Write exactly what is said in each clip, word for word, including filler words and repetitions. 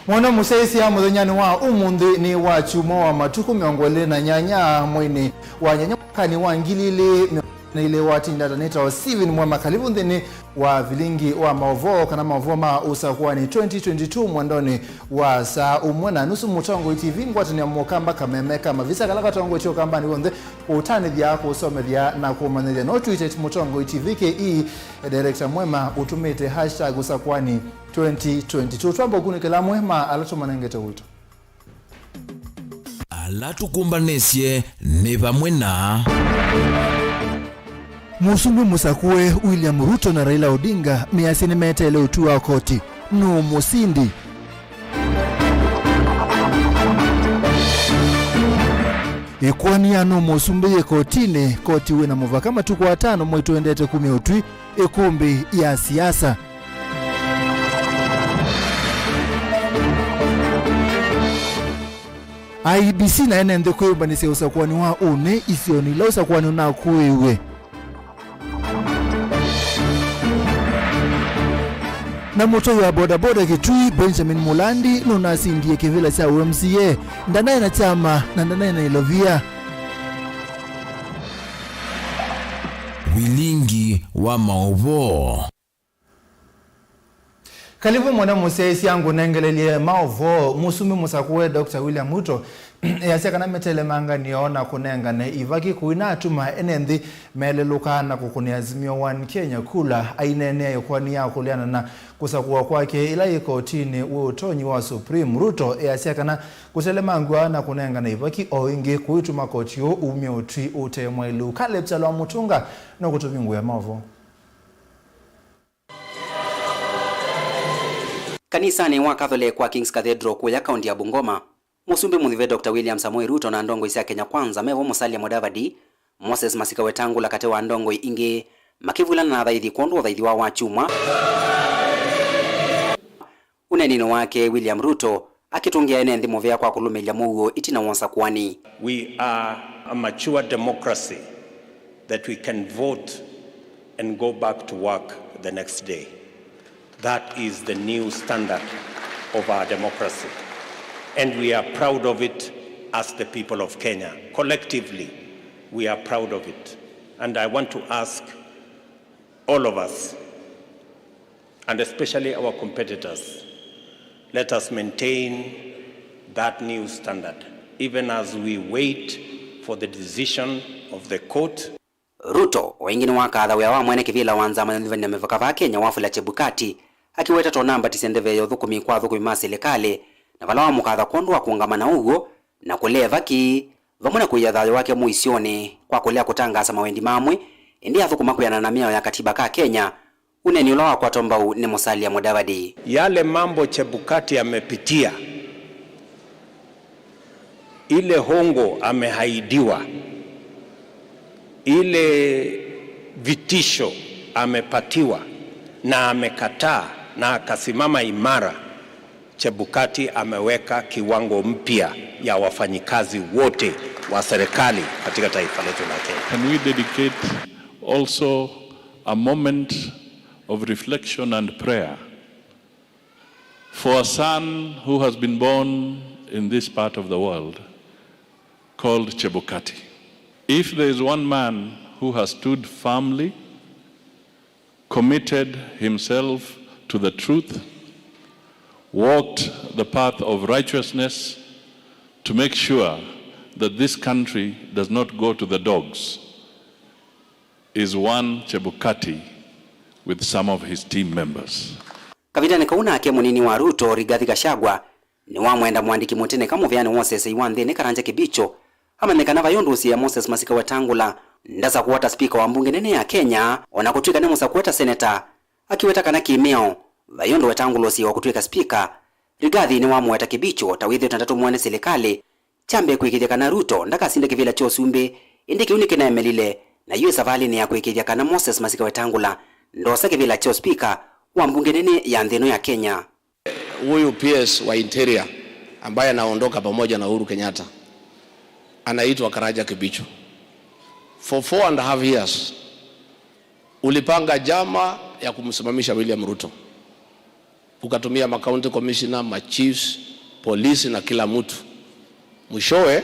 Mwana mũsyaĩĩsya mũthenyanĩ wa ũmũnthĩ nĩ wa kyumwa wa matukũ mĩongo ĩlĩ na nyanya mweinĩ wa nyanya mwakanĩ wa ngili ilĩ mĩongo ĩlĩ na ilĩ, watinda ata nĩtawa Steven Mwema. Kalivũ nthĩnĩ wa vilingi wa maũvoo kana maũvoo ma ũsakũani twenty twenty-two mwendonĩ wa saa ũmwe na nusu. Mũtongoi T V ngwatanĩa mũkamba kameme ka mavisa kala katongoetye ũkambanĩ w'onthe kũũtanĩthya, kũũsomethya na kũũmanyĩthya. No tweet at Mũtongoi T V K E, Director Mwema ũtũmĩte hashtag ũsakũani twenty twenty-two. Twamba ũkunĩkĩla amwe ma ala tũmanengete ũito. Ala tũkũmbanĩsye nĩ vamwe na Mũsumbĩ mũsakũe William Ruto na Raila Odinga measya nĩmeteele ũtwi wa koti. Nũũ mũsindi? Ĩkoani ya nũũ mũsumbĩ yĩ kotinĩ. Koti wĩna mũvaka matukũ atano mwaitũ ĩendete kumya ũtwi ĩkũmbĩ ya siasa. I E B C na ene nthĩ kwĩyũmbanĩsya ũsakũani wa ũnĩ isionĩ ila ũsakũani ũnakũĩw'e. Na mũtoi wa bodaboda Kitui, Benjamin Mulandi, nũnasindie kĩvĩla kya U M C A. Ndanaĩ na kyama na ndanaĩ na ilovia. Vilingi wa maũvoo. Kalivũ mwana mũsyaĩĩsya, ngũnengelelye maũvoo. Mũsumbĩ mũsakũe Doctor William Ruto easya kana meteele manganĩo na kũnengane ivaki kũinatuma ene nthĩ melelũka na kũkũnĩa Azimio One Kenya kula. Aineenea ĩkoani ya kũleana na kũsakũwa kwake ĩla yĩ kotinĩ wĩ ũtonyi wa Supreme, Ruto easya kana kũtelemangw'a na kũnengane ivaki o ĩngĩ kũituma koti ũũ umye ũtwi ũte mwaĩlu. Caleb Kyalwa Mũtũnga no kũtũvingũĩa maũvoo. Kanisanĩ wa Catholic wa King's Cathedral kũya kaũnti ya Bungoma, Mũsumbĩ mũthuve Doctor William Samoei Ruto na ndongoi sya Kenya Kwanza, mevo Musalia Mudavadi, Moses Masika Wetangula katĩ wa ndongoi ingĩ, makĩvulana na athaithi kwondũ wa ũthaithi wao wa kyumwa. Ũneeninĩ wake, William Ruto akĩtũngĩa ene nthĩ mũvea kwa kũlũmĩlya mũuo ĩtina wa ũsakũani. We are a mature democracy that we can vote and go back to work the next day. That is the new standard of our democracy. And we are proud of it as the people of Kenya. Collectively, we are proud of it. And I want to ask all of us, and especially our competitors, let us maintain that new standard, even as we wait for the decision of the court. Ruto o ĩngĩ nĩwakatha wĩa wa mwene kĩvĩla wa nzama ya ũnyuvani na mĩvaka vaa Kenya, Wafula Chebukati, akĩweta ta ũnambatisya ndeve ya ũthũkũmi kwa athũkũmi ma silikalĩ, na vala wamũkatha kwondũ wa kũũngama na ũw'o na kũlea ĩvaki, vamwe na kũia thayũ wake mũisyonĩ kwa kũlea kũtangaasa mawendi mamwe, ĩndĩ athũkũma kwĩanana na mĩao ya katiba ka Kenya, ũneeni ũla wakwatwa mbau nĩ Musalia Mudavadi. Yale mambo Chebukati amepitia, ile hongo amehaidiwa, ile vitisho amepatiwa na amekataa na akasimama imara, Chebukati ameweka kiwango mpya ya wafanyikazi wote wa serikali katika taifa letu la Kenya. Can we dedicate also a moment of reflection and prayer for a son who has been born in this part of the world called Chebukati? If there is one man who has stood firmly, committed himself to the truth, walked the path of righteousness to make sure that this country does not go to the dogs, is one Chebukati with some of his team members. Kavindanĩ kau nake mũnini wa Ruto, Rigathi Gachagua, nĩwamwenda mũandĩki mũtĩnĩka mũvĩanĩ wa ũseseĩ wa nthĩnĩ Karanja Kibicho amenye kana vai ũndũ ũsiĩĩa Moses Masika Wetangula ndasakũwa ta spika wa mbunge nene ya Kenya, o na kũtw'ĩka nĩmũsakũe ta seneta, akĩweta kana kĩ-mĩao vai ũndũ Wetangula ũsiĩĩwa kũtw'ĩka spika. Rigathi nĩwamũweta Kibicho ta wĩthĩĩtwe ndatũmũene silikalĩ kya mbee kũĩkĩĩthya kana Ruto ndakasinde kĩvĩla kya ũsumbĩ, ĩndĩ kĩu nĩkĩneemelile, na yu ĩ savalĩnĩ ya kũĩkĩĩthya kana Moses Masika Wetangula ndoosa kĩvĩla kya ũspika wa mbunge nene ya nthĩ ĩno ya Kenya. Huyu P S wa Interior ambaye anaondoka pamoja na Uhuru Kenyatta anaitwa Karanja Kibicho. For four and a half years, ulipanga njama ya kumsimamisha William Ruto. Ukatumia ma county commissioner, ma chiefs, polisi na kila mtu. Mwishowe,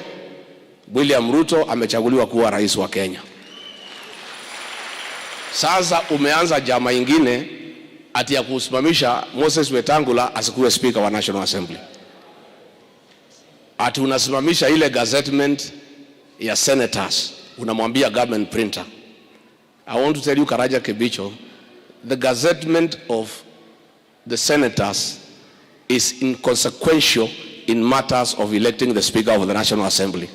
William Ruto amechaguliwa kuwa rais wa Kenya. Sasa umeanza njama ingine ati ya kusimamisha Moses Wetangula asikuwe speaker wa National Assembly. Ati unasimamisha ile gazettement ya senators, unamwambia government printer. I want to tell you, Karaja Kibicho, the gazettement of the senators is inconsequential in matters of electing the Speaker of the National Assembly.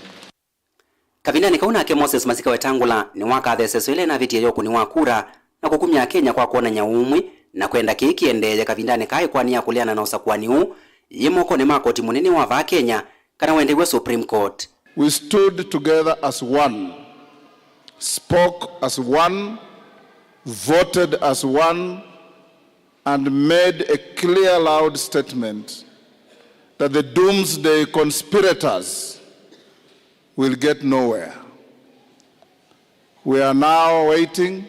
Kavindanĩ kau nake Moses Masika Wetangula nĩwakatheseswe ĩla ĩnavĩtie ya ũkũni wa kura na kũkumya Akenya kwa kwonany'a ũmwe na kwenda kĩĩ kĩendeeye kavindanĩ kaa ĩkoani ya kũleana na ũsakũani ũũ yĩ mokonĩ ma koti mũnene wa vaa Kenya kana wendeew'e Supreme Court. We stood together as one, spoke as one, voted as one, and made a clear, loud statement that the doomsday conspirators will get nowhere. We are now waiting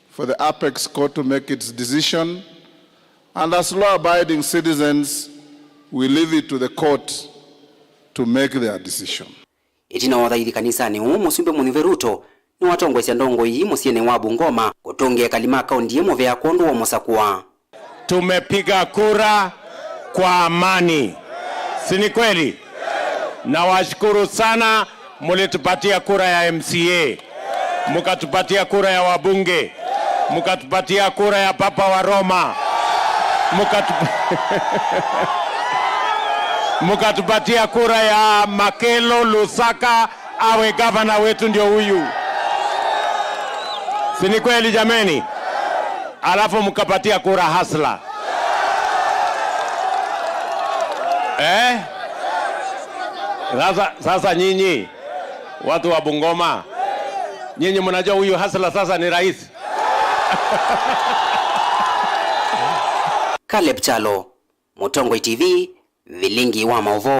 for the apex court to make its decision, and as law-abiding citizens, we leave it to the court to make their decision. Ĩtina wa ũthaithi kanisanĩ ũũ, Mũsumbĩ Mũnyuve Ruto nĩwatongoesya ndongoi ii mũsyĩnĩ wa Bungoma kũtũngĩa ekali ma kaũnti ĩ mũvea kwondũ wa mũsakũa. Tumepiga kura kwa amani. Si ni kweli? Nawashukuru sana, mlitupatia kura ya M C A, mkatupatia kura ya wabunge, mkatupatia kura ya Papa wa Roma, mkatup-, mkatupatia kura ya Makelo Lusaka awe gavana wetu, ndio huyu. Si ni kweli jameni? Alafu mkapatia kura hasla. Eh? Sasa, sasa nyinyi watu wa Bungoma, nyinyi mnajua huyu hasla sasa ni rais. Caleb Kyalo, Mũtongoi T V, vilingi wa maũvoo.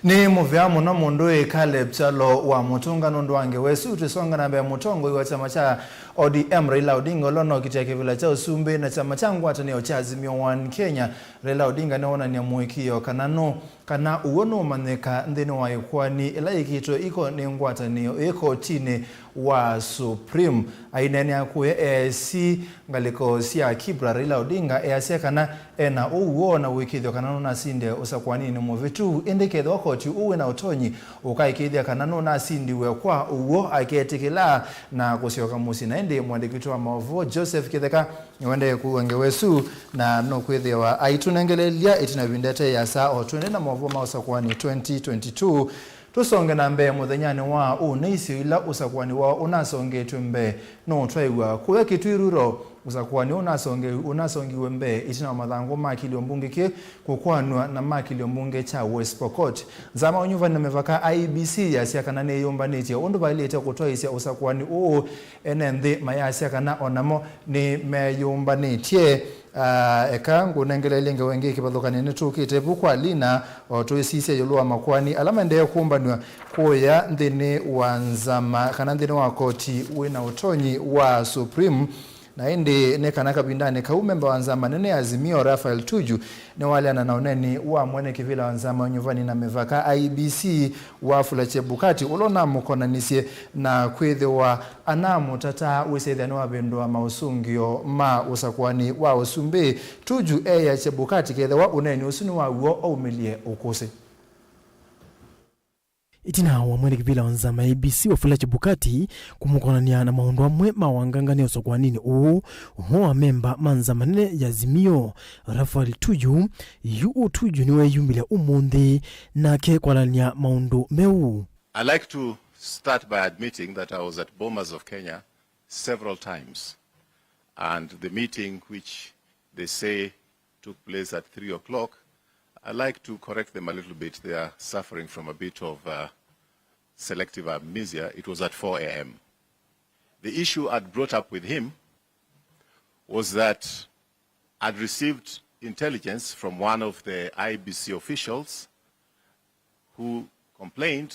Nĩ mũvea mũno mũndũ wĩ Caleb Kyalo wa Mũtũnga nũndũ wa ngewa ĩsu. Twĩsonga na mbee, mũtongoi wa kyama kya O D M Raila Odinga, ũla ũnokitĩa kĩvĩla kya ũsumbĩ na kyama kya ngwatanĩo kya Azimio One Kenya, Raila Odinga nĩwonany'a mũĩkĩĩo kana nũ, kana ũw'o nũũmanyĩka nthĩnĩ wa ĩkoani ĩla yĩkĩtwe iko nĩ ngwatanĩo ĩ kotinĩ wa Supreme. Aineenea kũya easya ngalĩko sya Kibra, Raila Odinga easya kana ena ũw'o na wĩkĩĩthyo kana nũnasinde ũsakũaninĩ mũvĩtu, ĩndĩ kethĩwa koti ũũ wĩna ũtonyi ũkaĩkĩĩthya kana nũnasindiwe kwa ũw'o, aketĩkĩla na kũsyoka mũsyĩ. Na ĩndĩ mũandĩki witũ wa maũvoo Joseph Kĩtheka nĩwendeee kũua ngewa ĩsu na nũkwĩthĩwa aitũnengeleelya ĩtina ĩvinda ĩte ĩasa o twende na maũvoo ma ũsakũani twenty twenty-two. Tũsonge na mbee mũthenyanĩ wa ũũ, nĩ isio ila ũsakũani woo ũnasongetw'e mbee nũũtwaĩw'a kũya Kitui Rural. Ũsakũani ũũ ũnasonge-, ũnasongiw'e mbee ĩtina wa mathangũ ma kĩlio mbunge kĩ kũkwanw'a na ma kĩlio mbunge kya West Pokot. Nzama ya Ũnyuvani na Mĩvaka, I E B C, yasya kana nĩyĩyũmbanĩtye ũndũ vaĩlĩte kũtwaĩĩsya ũsakũani ũũ, ene nthĩ mayasya kana o namo nĩmeyũmbanĩtye. Ah, eka ngũnengeleelye ngewa ĩngĩ kĩvathũkany'o nĩtũkĩte vu kwa Lina, o tũisisya ĩũlũ wa makoani ala maendee kũmbanw'a kũya nthĩnĩ wa nzama kana nthĩnĩ wa koti wĩna ũtonyi wa Supreme. Na ĩndĩ nĩ kana kavindanĩ kau, memba wa nzama nene ya Azimio, Raphael Tuju, nĩwaleana na ũneeni wa mwene kĩvĩla wa nzama ya Ũnyuvani na Mĩvaka, I E B C, Wafula Chebukati, ũla ũnamũkonanisye na kwĩthĩwa anamũtataa wĩsethĩa nĩwavĩndũa maũsũngĩo ma ũsakũani wa ũsumbĩ. Tuju eĩa Chebukati kethĩwa ũneeni ũsu nĩ wa w'o aumĩlye ũkũsĩ. Ĩtina wa mwene kĩvĩla wa nzama ya I E B C Wafula Chebukati kũmũkonany'a na maũndũ amwe ma wangangany'a ũsakũaninĩ ũũ, ũmwe wa memba ma nzama nene ya Azimio, Raphael Tuju, yu Tuju nĩweeyumĩlya ũmũnthĩ nake kwalany'a maũndũ meũ. I like to start by admitting that I was at Bomas of Kenya several times, and the meeting which they say took place at three o'clock, I like to correct them a little bit. They are suffering from a bit of uh, selective amnesia. It was at four a.m. The issue I'd brought up with him was that I'd received intelligence from one of the I E B C officials who complained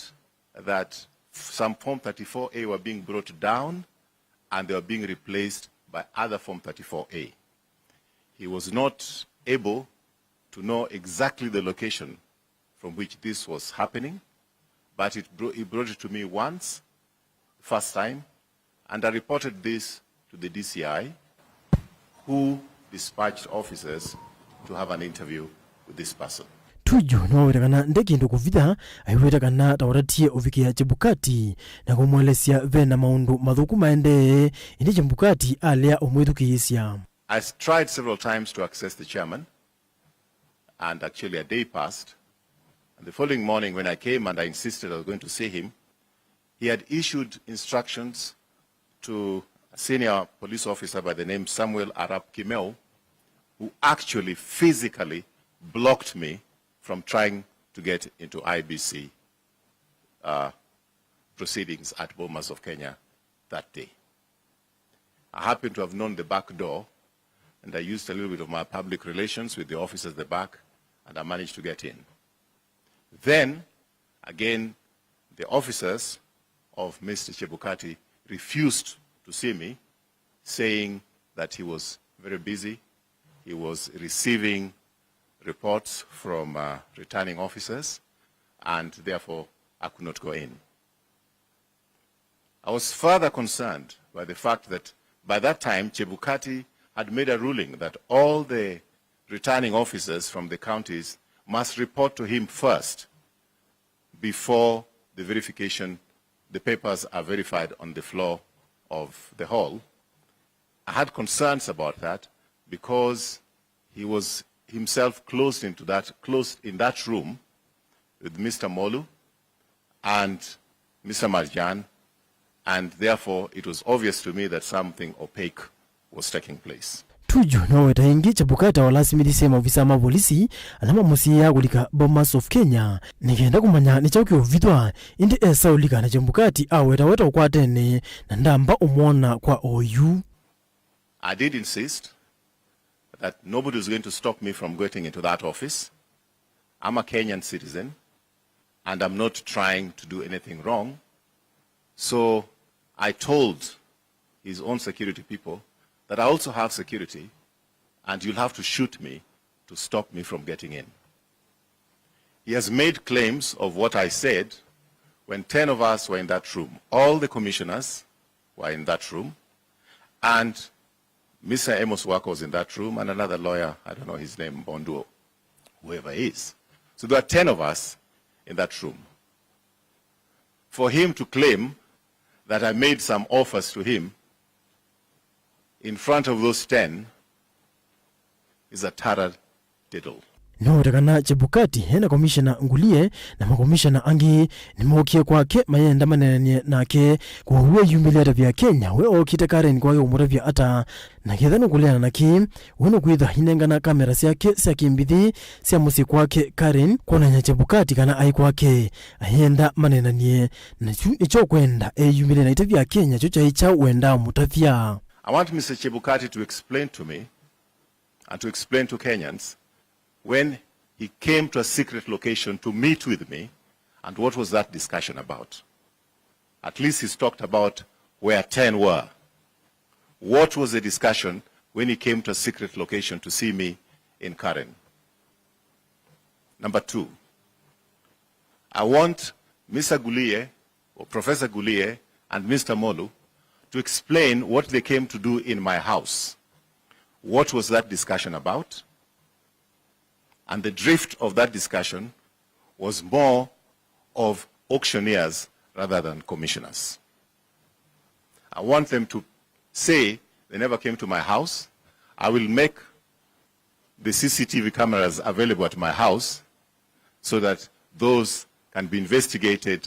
that some Form thirty-four A were being brought down and they were being replaced by other Form thirty-four A. He was not able to know exactly the location from which this was happening, but it bro-, he brought it to me once, first time, and I reported this to the D C I, who dispatched officers to have an interview with this person. Tuju nĩwaweta kana nde kĩndũ kũvitha, aiweta kana tawatatie ũvikĩa Chebukati na kũmwelesya ve na maũndũ mathũku maendee, ĩndĩ Chebukati alea ũmwĩthukĩĩsya. I tried several times to access the chairman, and actually a day passed. And the following morning when I came and I insisted I was going to see him, he had issued instructions to a senior police officer by the name Samuel Arap Kimeu, who actually physically blocked me from trying to get into I B C, uh, proceedings at Bomas of Kenya that day. I happen to have known the back door, and I used a little bit of my public relations with the officers at the back, and I managed to get in. Then, again, the officers of Mister Chebukati refused to see me, saying that he was very busy, he was receiving reports from, uh, returning officers, and therefore I could not go in. I was further concerned by the fact that by that time, Chebukati had made a ruling that all the returning officers from the counties must report to him first before the verification, the papers are verified on the floor of the hall. I had concerns about that because he was himself closed into that, closed in that room with Mister Molu and Mister Marjan, and therefore it was obvious to me that something opaque was taking place. Tuju nĩwaweta ĩngĩ Chebukati walasimĩthisye maovisa ma volisi ala mamũsiĩĩa kũlika Bomas of Kenya nĩ kenda kũmanya nĩ kyaũ kĩũvithwa, ĩndĩ esa ũlika na Chebukati awetaweta ũkwatene na ndamba ũmwona kwa oyu. I did insist that nobody was going to stop me from getting into that office. I'm a Kenyan citizen, and I'm not trying to do anything wrong. So I told his own security people that I also have security, and you'll have to shoot me to stop me from getting in. He has made claims of what I said when ten of us were in that room. All the commissioners were in that room, and Mister Amos Wako was in that room, and another lawyer, I don't know his name, Bonduo, whoever he is. So there are ten of us in that room. For him to claim that I made some offers to him in front of those ten is a tara diddle. Nĩwaweta kana Chebukati e na Komishena Ngulie na makomishena angĩ nĩmookie kwake mayenda maneenany'e nake kwoou eyumĩlya atavya Kenya we ookĩte Karen kwake kũmũtavya ata. Na ketha nũkũleana na kĩĩ, we nũkwĩtha ainengana kamera syake sya kĩmbithĩ sya mũsyĩ kwake Karen kwonany'a Chebukati kana aĩ kwake ayenda maneenany'e. Na kyu nĩkyo ũkwenda eyumĩlye na ĩtavya Kenya kyo kyaĩ kyaũ wendaa ũmũtavya. I want Mister Chebukati to explain to me and to explain to Kenyans when he came to a secret location to meet with me, and what was that discussion about? At least he's talked about where ten were. What was the discussion when he came to a secret location to see me in Karen? Number two, I want Mister Gulie or Professor Gulie and Mister Molu to explain what they came to do in my house. What was that discussion about? And the drift of that discussion was more of auctioneers rather than commissioners. I want them to say they never came to my house. I will make the C C T V cameras available at my house so that those can be investigated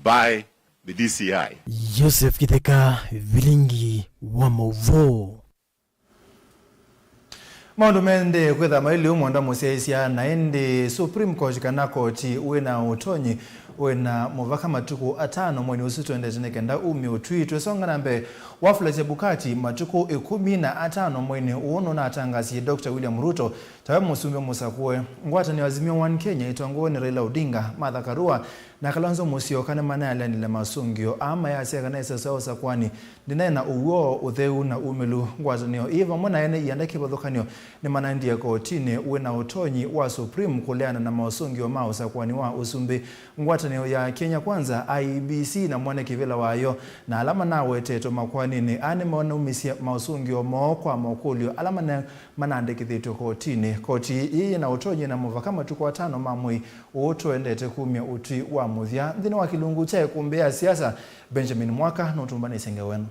by the D C I. Joseph Kitheka, Vilingi wa Mauvoo. Maũndũ maendee kwĩtha mailye ũmwe ndamũsyaĩĩsya, na ĩndĩ Supreme Court, kana koti wĩ na ũtonyi, wĩ na mũvaka matukũ atano mweinĩ ũsu twendete nĩ kenda umye ũtwi. Twĩsonga na mbee, wafula Chebukati matukũ ĩkũmi na atano mweinĩ ũũ nũnatangasie Doctor William Ruto tawe mũsumbĩ mũsakũe. Ngwatanĩo Azimio One Kenya ĩtongoew'e nĩ Raila Odinga, Martha Karua, Na Kalonzo Musyoka nĩmanaeleanile masũngĩo aa mayasya kana ĩseso ya ũsakwani ndĩnaĩ na ũw'o, ũtheu na umĩlu. Ngwatanĩo ii vamwe na ene ianda kĩvathũkany'o nĩmanaendie kotinĩ wĩ na ũtonyi wa Supreme kũleana na masũngĩo ma ũsakwani wa ũsumbĩ. Ngwatanĩo ya Kenya Kwanza, I E B C, na mwene kĩvĩla wayo na ala manawetetwe makwaninĩ aa nĩmanaumisye masũngĩo moo kwa makũlyo ala mana-, manaandĩkĩthĩtw'e kotinĩ. Koti ii yĩna ũtonyi na mũvaka matukũ atano ma mwei ũũ tũendete kumya ũtwi wa mũthya. Nthĩnĩ wa kĩlungu kya ĩkũmbĩ ya siasa, Benjamin Mwaka nũtũmbanĩsye ngewa ĩno.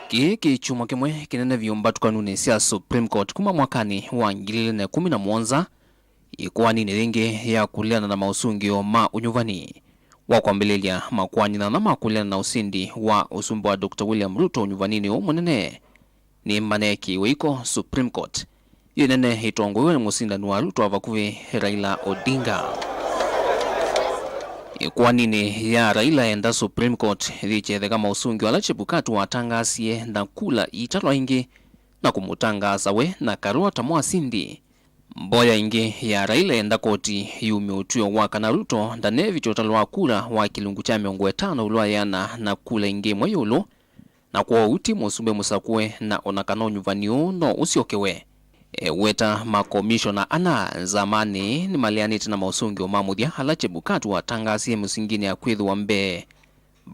Kĩĩ kĩ kyumwa kĩmwe kĩnene vyũ mbatũkanunĩ sya Supreme Court kuma mwakanĩ wa ngili ilĩ na ĩkũmi na mũonza, ĩkoaninĩ yĩngĩ ya kũleana na maũsũngĩo ma ũnyuvani. Wa kwambĩlĩlya, makoani nyanya ma kũleana na ũsindi wa ũsumbĩ wa Doctor William Ruto ũnyuvaninĩ ũũ mũnene nĩmaneekĩiwe iko Supreme Court, yo ĩnene ĩtongoew'e nĩ mũsindani wa Ruto wa vakuvĩ, Raila Odinga. Ĩkoaninĩ ya Raila enda Supreme Court yĩkyetheka maũsũngĩo ala Chebukati watangaasie na kula italwa ingĩ na kũmũtangaasa we na Karua ta mwasindi. Mboya ĩngĩ ya Raila enda koti yumye ũtw'ĩo wa kana Ruto ndanevĩtya ũtalo wa kula wa kĩlungu kya mĩongo ĩtano ĩũlũ wa ĩana na kula ĩngĩ ĩmwe ĩũlũ, na kwoou ti mũsumbĩ mũsakũe, na o na kana ũnyuvani ũũ no ũsyokewe. Eweta makomishona ana nzamanĩ nĩmaleanĩte na maũsũngĩo ma mũthya ala Chebukati watangaasie mũsinginĩ ya kwĩthĩwa mbee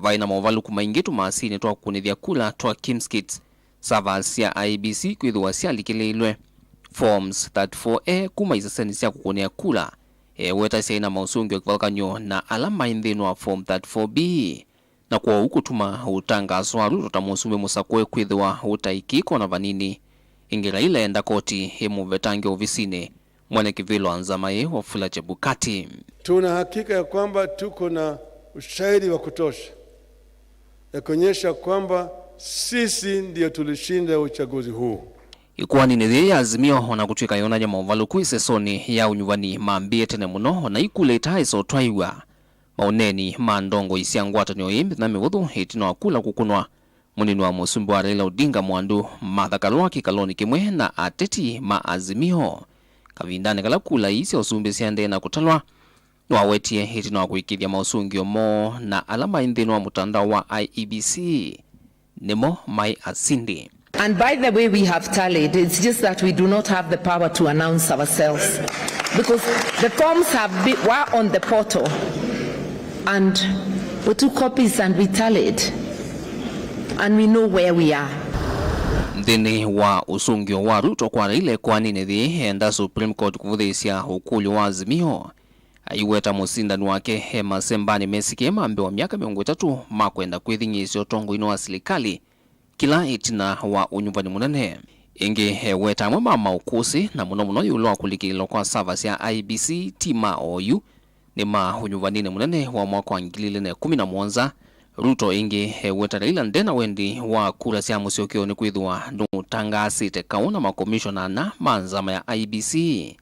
vaĩ na movalũku maingĩ tũmasinĩ twa kũkũnĩthya kula twa Kimskits, servers sya I E B C kwĩthĩwa syalikĩlĩilwe, Forms thirty-four A kuma isesenĩ sya kũkũnĩa kula, eweta syaĩ na maũsũngĩo kĩvathũkany'o na ala maĩ nthĩnĩ wa Form thirty-four B, na kwoou kũtuma ũtangaso wa Ruto ta mũsumbĩ mũsakũe kwĩthĩwa ũtaĩkĩĩka o na vanini. Ĩngĩ Raila enda koti ĩmũvetange ovisinĩ mwene kĩvĩlo wa nzama ĩĩ, Wafula Chebukati. Tuna hakika ya kwamba tuko na ushahidi wa kutosha ya kuonyesha kwamba sisi ndio tulishinda uchaguzi huu. Ĩkoaninĩ yĩĩ ya Azimio, o na kũtw'ĩka yonany'a movalũku ĩsesonĩ ya ũnyuvani mambĩĩe tene mũno, o na ikula itaĩsa ũtwaĩw'a, maũneeni ma ndongoi sya ngwatanĩo ĩĩ mĩthenya mĩvũthũ ĩtina wa kula kũkũnwa, mũnini wa mũsumbĩ wa Raila Odinga Mwandu, Martha Karua, kĩkalonĩ kĩmwe na ateti ma Azimio. Kavindanĩ kala kula ii sya ũsumbĩ syaendee na kũtalwa, nĩwawetie ĩtina wa kũĩkĩĩthya maũsũngĩo moo na ala maĩ nthĩnĩ wa mũtandao wa I E B C nĩmo maĩ asindi. And by the way, we have tallied, it's just that we do not have the power to announce ourselves. Because the forms have been, were on the portal, and we took copies and we tallied, and we know where we are. Nthĩnĩ wa ũsũngĩo wa Ruto kwa Raila ĩkoaninĩ yĩĩ, enda Supreme Court kũvũthĩĩsya ũkũlyo wa Azimio. Aiweta mũsindani wake e masembanĩ mesĩkĩe ma mbee wa myaka mĩongo ĩtatũ ma kwenda kwĩthing'ĩĩsya ũtongoinĩ wa silikalĩ, kĩla ĩtina wa ũnyuvani mũnene. Ĩngĩ, eweta amwe ma maũkũsĩ, na mũno mũno ĩũlũ wa kũlikĩlĩlwa kwa sava sya I E B C ti ma oyu, nĩ ma ũnyuvaninĩ mũnene wa mwaka wa ngili ilĩ na ĩkũmi na mũonza. Ruto ĩngĩ eweta Raila nde na wendi wa kura sya mũsyokeo nĩkwĩthĩwa nũtangaasĩte kaũ na makomishona ana ma nzama ya I E B C.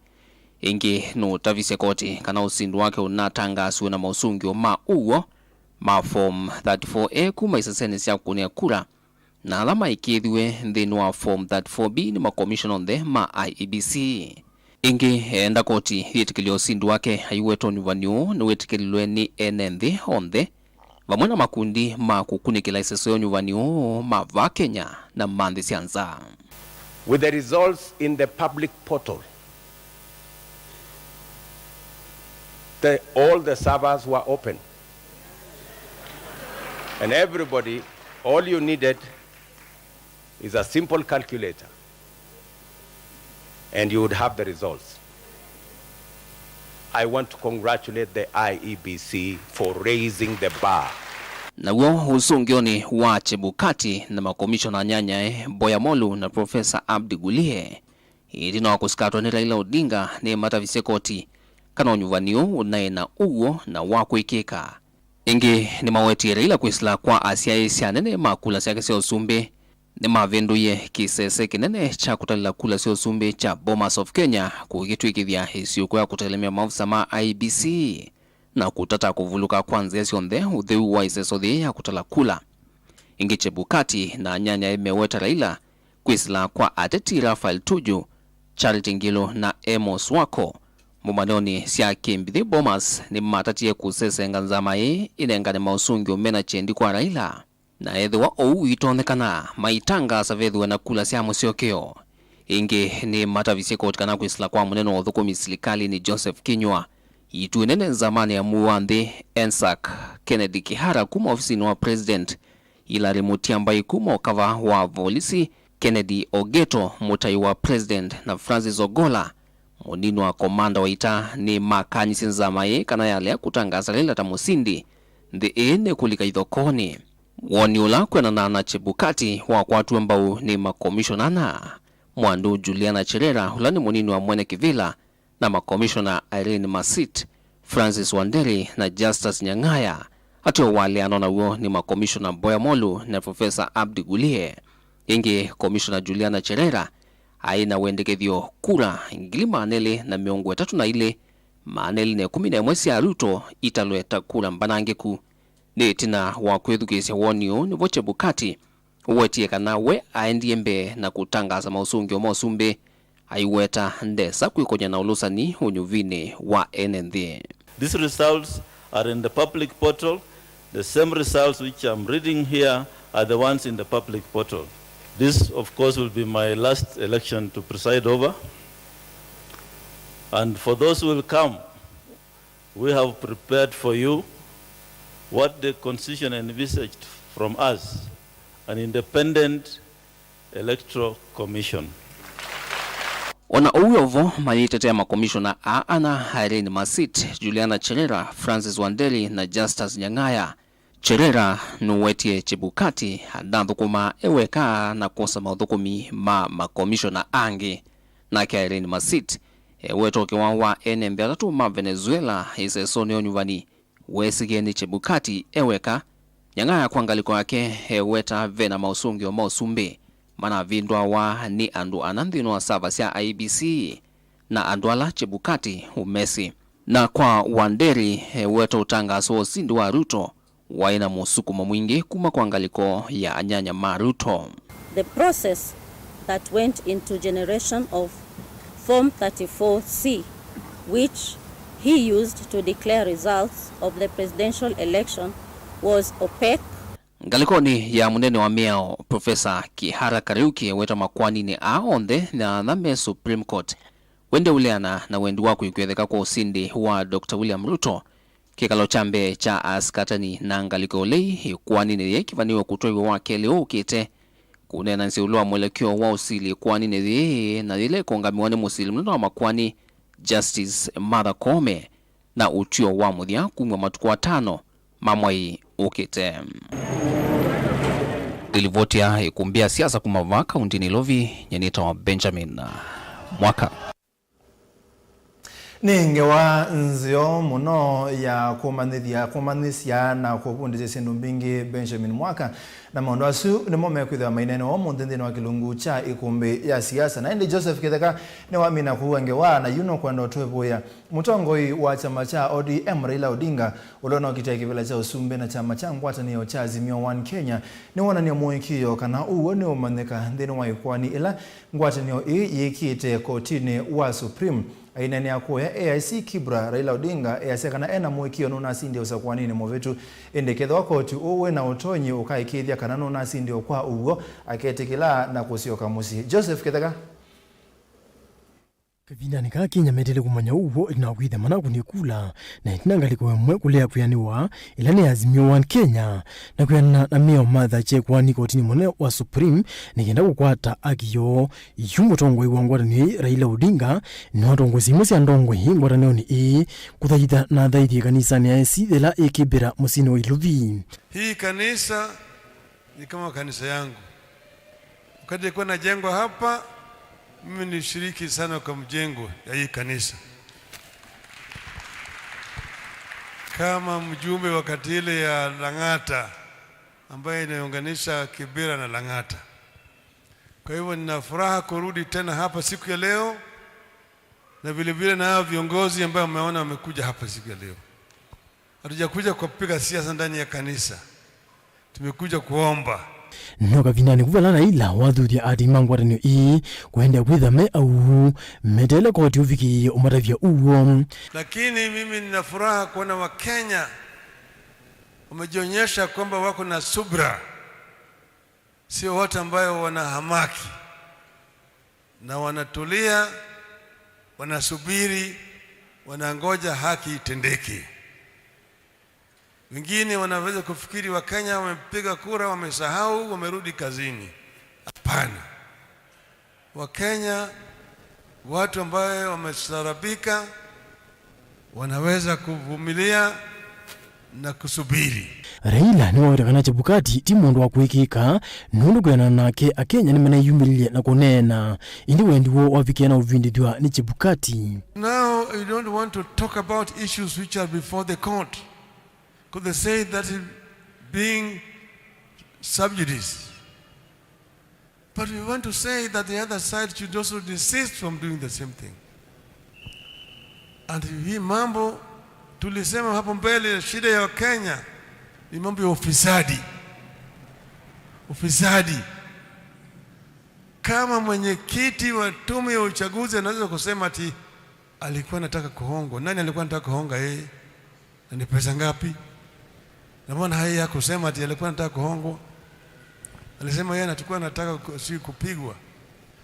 Ĩngĩ nũtavisye koti kana ũsindi wake ũnatangaasiwe na maũsũngĩo ma ũw'o ma Form thirty-four A kuma isesenĩ sya kũkũnĩa kura, na ala maĩkĩĩthiw'e nthĩnĩ wa Form thirty-four B nĩ makomishona onthe ma I E B C. Ĩngĩ, eenda koti yĩtĩkĩlye ũsindi wake, aiweta ũnyuvani ũũ nĩwĩtĩkĩlilwe nĩ ene nthĩ onthe vamwe na makundi ma kũkunĩkĩla ĩseso ya ũnyuvani ũũ ma vaa Kenya na ma nthĩ sya nza. With the results in the public portal, the, all the servers were open. And everybody, all you needed is a simple calculator, and you would have the results. I want to congratulate the I E B C for raising the bar. Naw'o ũsũngĩonĩ wa Chebukati na makomishona anyanyae, Boya Molu na Professor Abdi Gulie, ĩtina wa kũsikatwa nĩ Raila Odinga, nĩmatavisye koti kana ũnyuvani ũũ ũnaĩ na ũw'o na wa kwĩkĩka. Ĩngĩ, nĩmawetie Raila kwĩsĩla kwa asyaĩĩsya anene ma kula syake sya ũsumbĩ nĩmavĩndũie kĩsese kĩnene kya kũtalĩla kula sya ũsumbĩ kya Bomas of Kenya kũkĩtw'ĩkĩthya ĩsyũko ya kũtelemya maovisa ma I E B C na kũtata kũvulũka kwa nzĩa syonthe ũtheu wa ĩseso yĩĩ ya kũtala kula. Ĩngĩ, Chebukati na anyanyae meweta Raila kwĩsĩla kwa ateti Raphael Tuju, Charity Ngilu na Amos Wako, Mũmanonĩ sya kĩmbithĩ, Bomas nĩmatatie kũsesenga nzama ĩĩ ĩnengane maũsũngĩo mena kyendi kwa Raila, na ethĩwa ũu ũitonyekana, maitangaasa vethĩwe na kula sya mũsyokeo. Ĩngĩ nĩmatavisye koti kana kwĩsĩla kwa mũnene wa ũthũkũmi silikalĩnĩ Joseph Kinyua, itu ĩnene nzamanĩ ya mũuo wa nthĩ, ENSAC, Kennedy Kihara kuma ofisinĩ wa President, Hilary Mutyambai kuma ũkava wa volisi, Kennedy Ogeto, mũtai wa President, na Francis Ogola, mũnini wa komanda wa ita, nĩmakanyisye nzama ĩĩ kana yalea kũtangaasa Raila ta mũsindi, nthĩ ĩĩ nĩkũlika ithokonĩ. Woni ũla kwĩanana na Chebukati wakwatiwe mbau nĩ makomishona ana, Mwandu Juliana Cherera, ũla nĩ mũnini wa mwene kĩvĩla, na makomishona Irene Masit, Francis Wanderi, na Justus Nyang'aya, ateo waleanwa naw'o nĩ makomishona Boya Molu na Profesa Abdi Gulie. Ĩngĩ, komishona Juliana Cherera aĩ na wendekethyo kura ngili maana elĩ na mĩongo ĩtatũ na ilĩ, maana elĩ na ĩkũmi na ĩmwe sya Ruto italwe ta kura mbanangĩku. Nĩ ĩtina wa kwĩthukĩĩsya woni ũũ nĩvo Chebukati ũwetie kana we aendie mbee na kũtangaasa maũsũngĩo ma ũsumbĩ, aiweta ndesa kwĩkony'a na ũlũsani ũnyuvinĩ wa ene nthĩ. These results are in the public portal. The same results which I'm reading here are the ones in the public portal. This, of course, will be my last election to preside over. And for those who will come, we have prepared for you what the Constitution envisaged from us, an independent Electoral Commission. O na ũu o vo, mayĩtetea makomishona aa ana, Irene Masit, Juliana Cherera, Francis Wanderi, na Justus Nyang'aya. Cherera nũwetie Chebukati ndathũkũmaa e weka na kwosa maũthũkũmi ma makomishona angĩ. Nake Irene Masit eweta ũkĩwa wa ene nthĩ atatũ ma Venezuela ĩsesonĩ ya ũnyuvani weesĩkĩe nĩ Chebukati e weka. Nyang'aya kwa ngalĩko yake eweta ve na maũsũngĩo ma ũsumbĩ manavĩndũawa nĩ andũ ana nthĩnĩ wa sava sya I E B C na andũ ala Chebukati ũmesĩ. Na kwa Wanderi, eweta ũtangaso wa ũsindi wa Ruto waĩ na mũsukumo mwingĩ kuma kwa ngalĩko ya anyanya ma Ruto. The process that went into generation of Form thirty-four C, which he used to declare results of the presidential election, was opaque. Ngalĩkonĩ ya mũnene wa mĩao, Profesa Kihara Kariuki eweta makoaninĩ aa onthe na ana me Supreme Court, we ndeũleana na wendi wa kwĩkwetheka kwa ũsindi wa Doctor William Ruto. Kĩkalo kya mbee kya asikatani na ngalĩko ũlei ĩkoaninĩ yĩĩ kĩvanĩwe kũtwaiwe wa kelĩ ũũkĩte kũneenanĩsya ĩũlũ wa mwelekeo wa ũsili ĩkoaninĩ yĩĩ, na yĩla ĩkũũngamĩwa nĩ mũsili mũnene wa makoani, Justice Martha Koome, na ũtw'ĩo wa mũthya kumw'a matukũ atano ma mwei ũkĩte. Nĩ livoti ya ĩkũmbĩ ya siasa kuma vaa kaũntĩnĩ Nairobi, nyie nĩtawa Benjamin Mwaka. Nĩ ngewa nzeo mũno ya kũmanyĩthya, kũmanyĩsya na kũvundĩsya syĩndũ mbingĩ, Benjamin Mwaka, na maũndũ asu nĩmo mekwĩthĩwa maineenewa ũmũnthĩ nthĩnĩ wa kĩlungu kya ĩkũmbĩ ya siasa. Na ĩndĩ Joseph Kĩtheka nĩwamina kũua ngewa, na yu nũkwenda ũtwĩvũĩa. Mũtongoi wa kyama kya O D M, Raila Odinga, ũla ũnokitĩa kĩvĩla kya ũsumbĩ na kyama kya ngwatanĩo kya Azimio One Kenya, nĩwonanie mũĩkĩĩo kana ũw'o nĩũmanyĩka nthĩnĩ wa ĩkoani ĩla ngwatanĩo ĩĩ yĩkĩte kotinĩ wa Supreme. Aineenea kũya A I C Kibra, Raila Odinga easya kana ena mũĩkĩĩo nũnasindie ũsakũanĩnĩ mũvĩtu, ĩndĩ kethĩwa koti ũũ wĩna ũtonyi ũkaĩkĩĩthya kana nũnasindie kwa ũw'o, aketĩkĩla na kũsyoka mũsyĩ. Joseph Kĩtheka. Kavindanĩ kaa Kenya metĩle kũmanya ũw'o ĩtina wa kwĩthya manakũnĩ kula, na ĩtina ngalĩko ĩmwe kũlea kwĩanĩwa ĩla nĩ Azimio One Kenya, na kwĩanana na mĩao matha kyekwani kotinĩ mũnene wa Supreme nĩ kenda kũkwata aki yoo. Yu mũtongoi wa ngwatanĩo ĩĩ, Raila Odinga, nĩwatongoesye imwe sya ndongoi ngwatanĩonĩ ĩĩ kũthaitha na athaithie kanisanĩ ya A I C yĩla ĩ Kĩbĩra mũsyĩnĩ wa Ilovi. Hii kanisa ni kama kanisa yangu. Wakati ilikuwa inajengwa hapa, mimi nilishiriki sana kwa mjengo ya hii kanisa kama mjumbe wakati ile ya Lang'ata, ambaye inaunganisha Kibera na Lang'ata. Kwa hivyo, nina furaha kurudi tena hapa siku ya leo, na vile vile na hao viongozi ambao mmeona wamekuja hapa siku ya leo. Hatujakuja kupiga siasa ndani ya kanisa. Tumekuja kuomba. No kavindanĩ ku vala Raila wathuthya aatĩĩi ma ngwatanĩo ii kũendeea kwĩthwa me auu, meteele koti ũvikĩĩe ũmatavya ũw'o. Lakini mimi nina furaha kuona Wakenya wamejionyesha kwamba wako na subra, sio watu ambayo wana hamaki na wanatulia, wanasubiri, wanangoja haki itendeke. Wengine wanaweza kufikiri Wakenya wamepiga kura, wamesahau, wamerudi kazini. Hapana. Wakenya, watu ambaye wamestaarabika, wanaweza kuvumilia na kusubiri. Raila nĩwaweta kana Chebukati ti mũndũ wa kwĩkĩĩka, nũndũ kwĩanana nake, Akenya nĩmaneyumĩlilye na kũneena, ĩndĩ wendi woo wavikĩa na ũvindĩthw'a nĩ Chebukati. Now, you don't want to talk about issues which are before the court, 'cause they say that is being sub judice. But we want to say that the other side should also desist from doing the same thing. And hii mambo tulisema hapo mbele, shida ya Kenya ni mambo ya ufisadi. Ufisadi. Kama mwenyekiti wa tume ya uchaguzi anaweza kusema ati alikuwa anataka kuhongwa, nani alikuwa anataka kuhonga yeye? Na ni pesa ngapi? Na mbona haya ya kusema ati alikuwa anataka kuhongwa? Alisema yeye anachukua, anataka ku-, si kupigwa.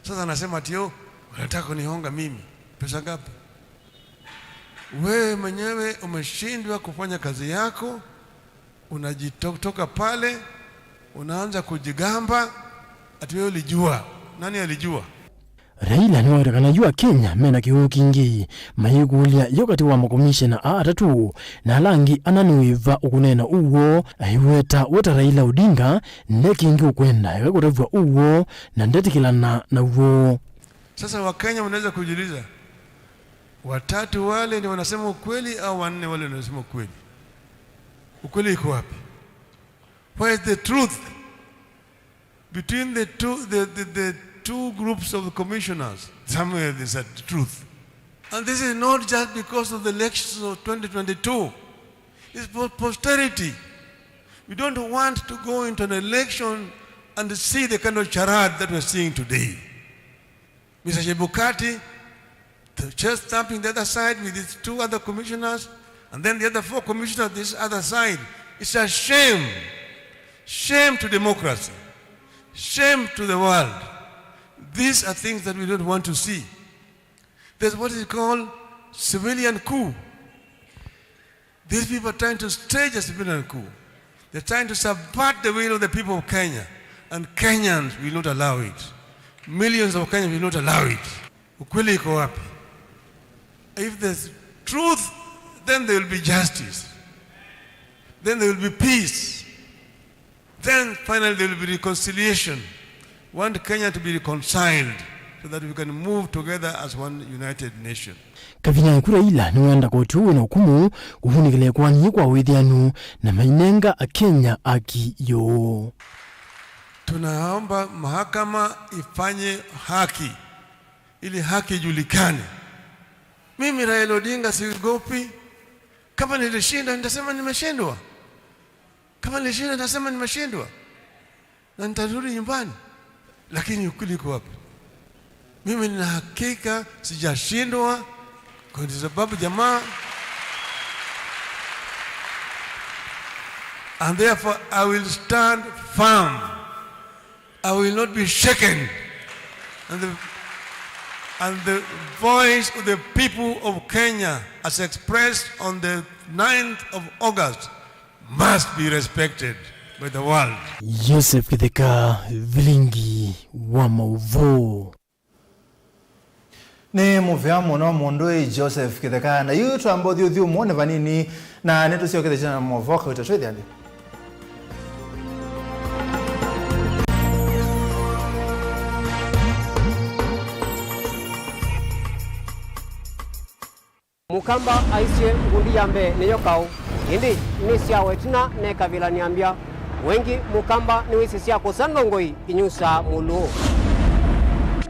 Sasa anasema ati, "Oh, wanataka kunihonga mimi." Pesa ngapi? Wewe mwenyewe umeshindwa kufanya kazi yako, unajitoka pale, unaanza kujigamba ati wewe ulijua. Nani alijua? Raila nĩwaweta kana yu Akenya mena kĩw'ũ kingĩ, mayĩkũlya yo katĩ wa makomishena aa atatũ na ala angĩ ana nĩ wĩva ũkũneena ũw'o, aiweta we ta Raila Odinga nde kĩngĩ ũkwenda eka kũtavw'a ũw'o na ndetĩkĩlana naw'o. Sasa Wakenya wanaweza kujiuliza, watatu wale ni wanasema ukweli au wanne wale wanasema ukweli? Ukweli iko wapi? Where is the truth? Between the two, the, the, the two groups of commissioners, somewhere there's a truth. And this is not just because of the elections of twenty twenty-two. It's for posterity. We don't want to go into an election and see the kind of charade that we're seeing today. Mister Chebukati, the chest thumping the other side with his two other commissioners, and then the other four commissioners this other side. It's a shame. Shame to democracy. Shame to the world. These are things that we don't want to see. There's what is called civilian coup. These people are trying to stage a civilian coup. They're trying to subvert the will of the people of Kenya, and Kenyans will not allow it. Millions of Kenyans will not allow it. Ukweli iko wapi? If there's truth, then there will be justice. Then there will be peace. Then finally there will be reconciliation. Want Kenya to be reconciled so that we can move together as one united nation. Kavindanĩ ku Raila nĩwenda koti ũũ wĩna ũkumũ kũvunĩkĩla ĩkoani yĩ kwa wĩthĩanu na mainenga Akenya haki yoo. Tunaomba mahakama ifanye haki ili haki ijulikane. Mimi Raila Odinga siogopi. Kama nilishinda, nitasema nimeshindwa. Kama nilishinda, nitasema nimeshindwa. Na nitarudi nyumbani. Lakini ukweli uko wapi? Mimi nina hakika sijashindwa kwa sababu jamaa. And therefore I will stand firm. I will not be shaken. And the, and the voice of the people of Kenya as expressed on the ninth of August must be respected by the world. Joseph Kitheka, Vilingi wa Mauvoo. Nĩ mũvea mũno mũndũ ĩ Joseph Kĩtheka. Na yu twamba ũthyũthyũ mũone vanini, na nĩtũsyokethesya na movoo kauta twĩthĩa nthĩ. Mũkamba aisye ngundi ya mbee nĩyo kaũ, ĩndĩ nĩsyawa ĩtina nekavĩla nĩambya. Wengi Mũkamba nĩwĩsĩ sya kũsa ndongoi inyusaa mũlũũ.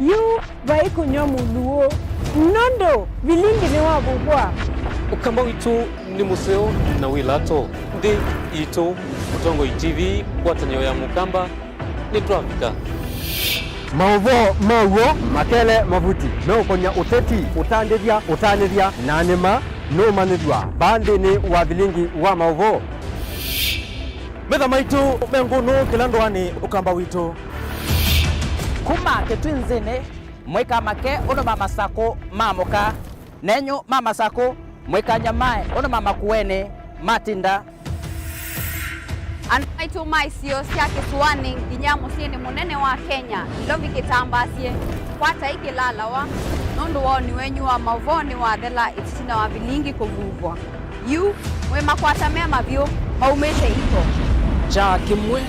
Yu vai kũnyw'a mũlũũ, nũndũ vilingi nĩwavuvwa. Ũkamba witũ nĩ mũseo na wĩ lato. Nthĩ itũ, Mũtongoi T V, ngwatanĩo ya Mũkamba, Nĩtwavika. Maũvoo ma w'o makele mavuti meũkonya ũteti, ũtandĩthya, ũtanĩthya, na nĩma nũmanyĩthw'a vaa nthĩnĩ wa vilingi wa maũvoo. Metha maitũ me ngũnũ kĩla ndũanĩ ũkamba witũ. Kuma Kĩtwinzĩnĩ, mũikamake ũndũ ma masakũ ma mũka. Nenyu ma masakũ, mũikanyamae ũndũ ma makuenĩ matinda. Andũ maitũ ma isio sya kĩsũanĩ nginya mũsyĩnĩ mũnene wa Kenya, Nairobi kĩtambaasye, kwatai kĩlalawa, nũndũ woni wenyu wa maũvoo nĩwathela ĩtina wa vilingi kũvuvwa. Yu, mwĩ makwata me mavyũ maumĩte iko. Kyaa kĩmwe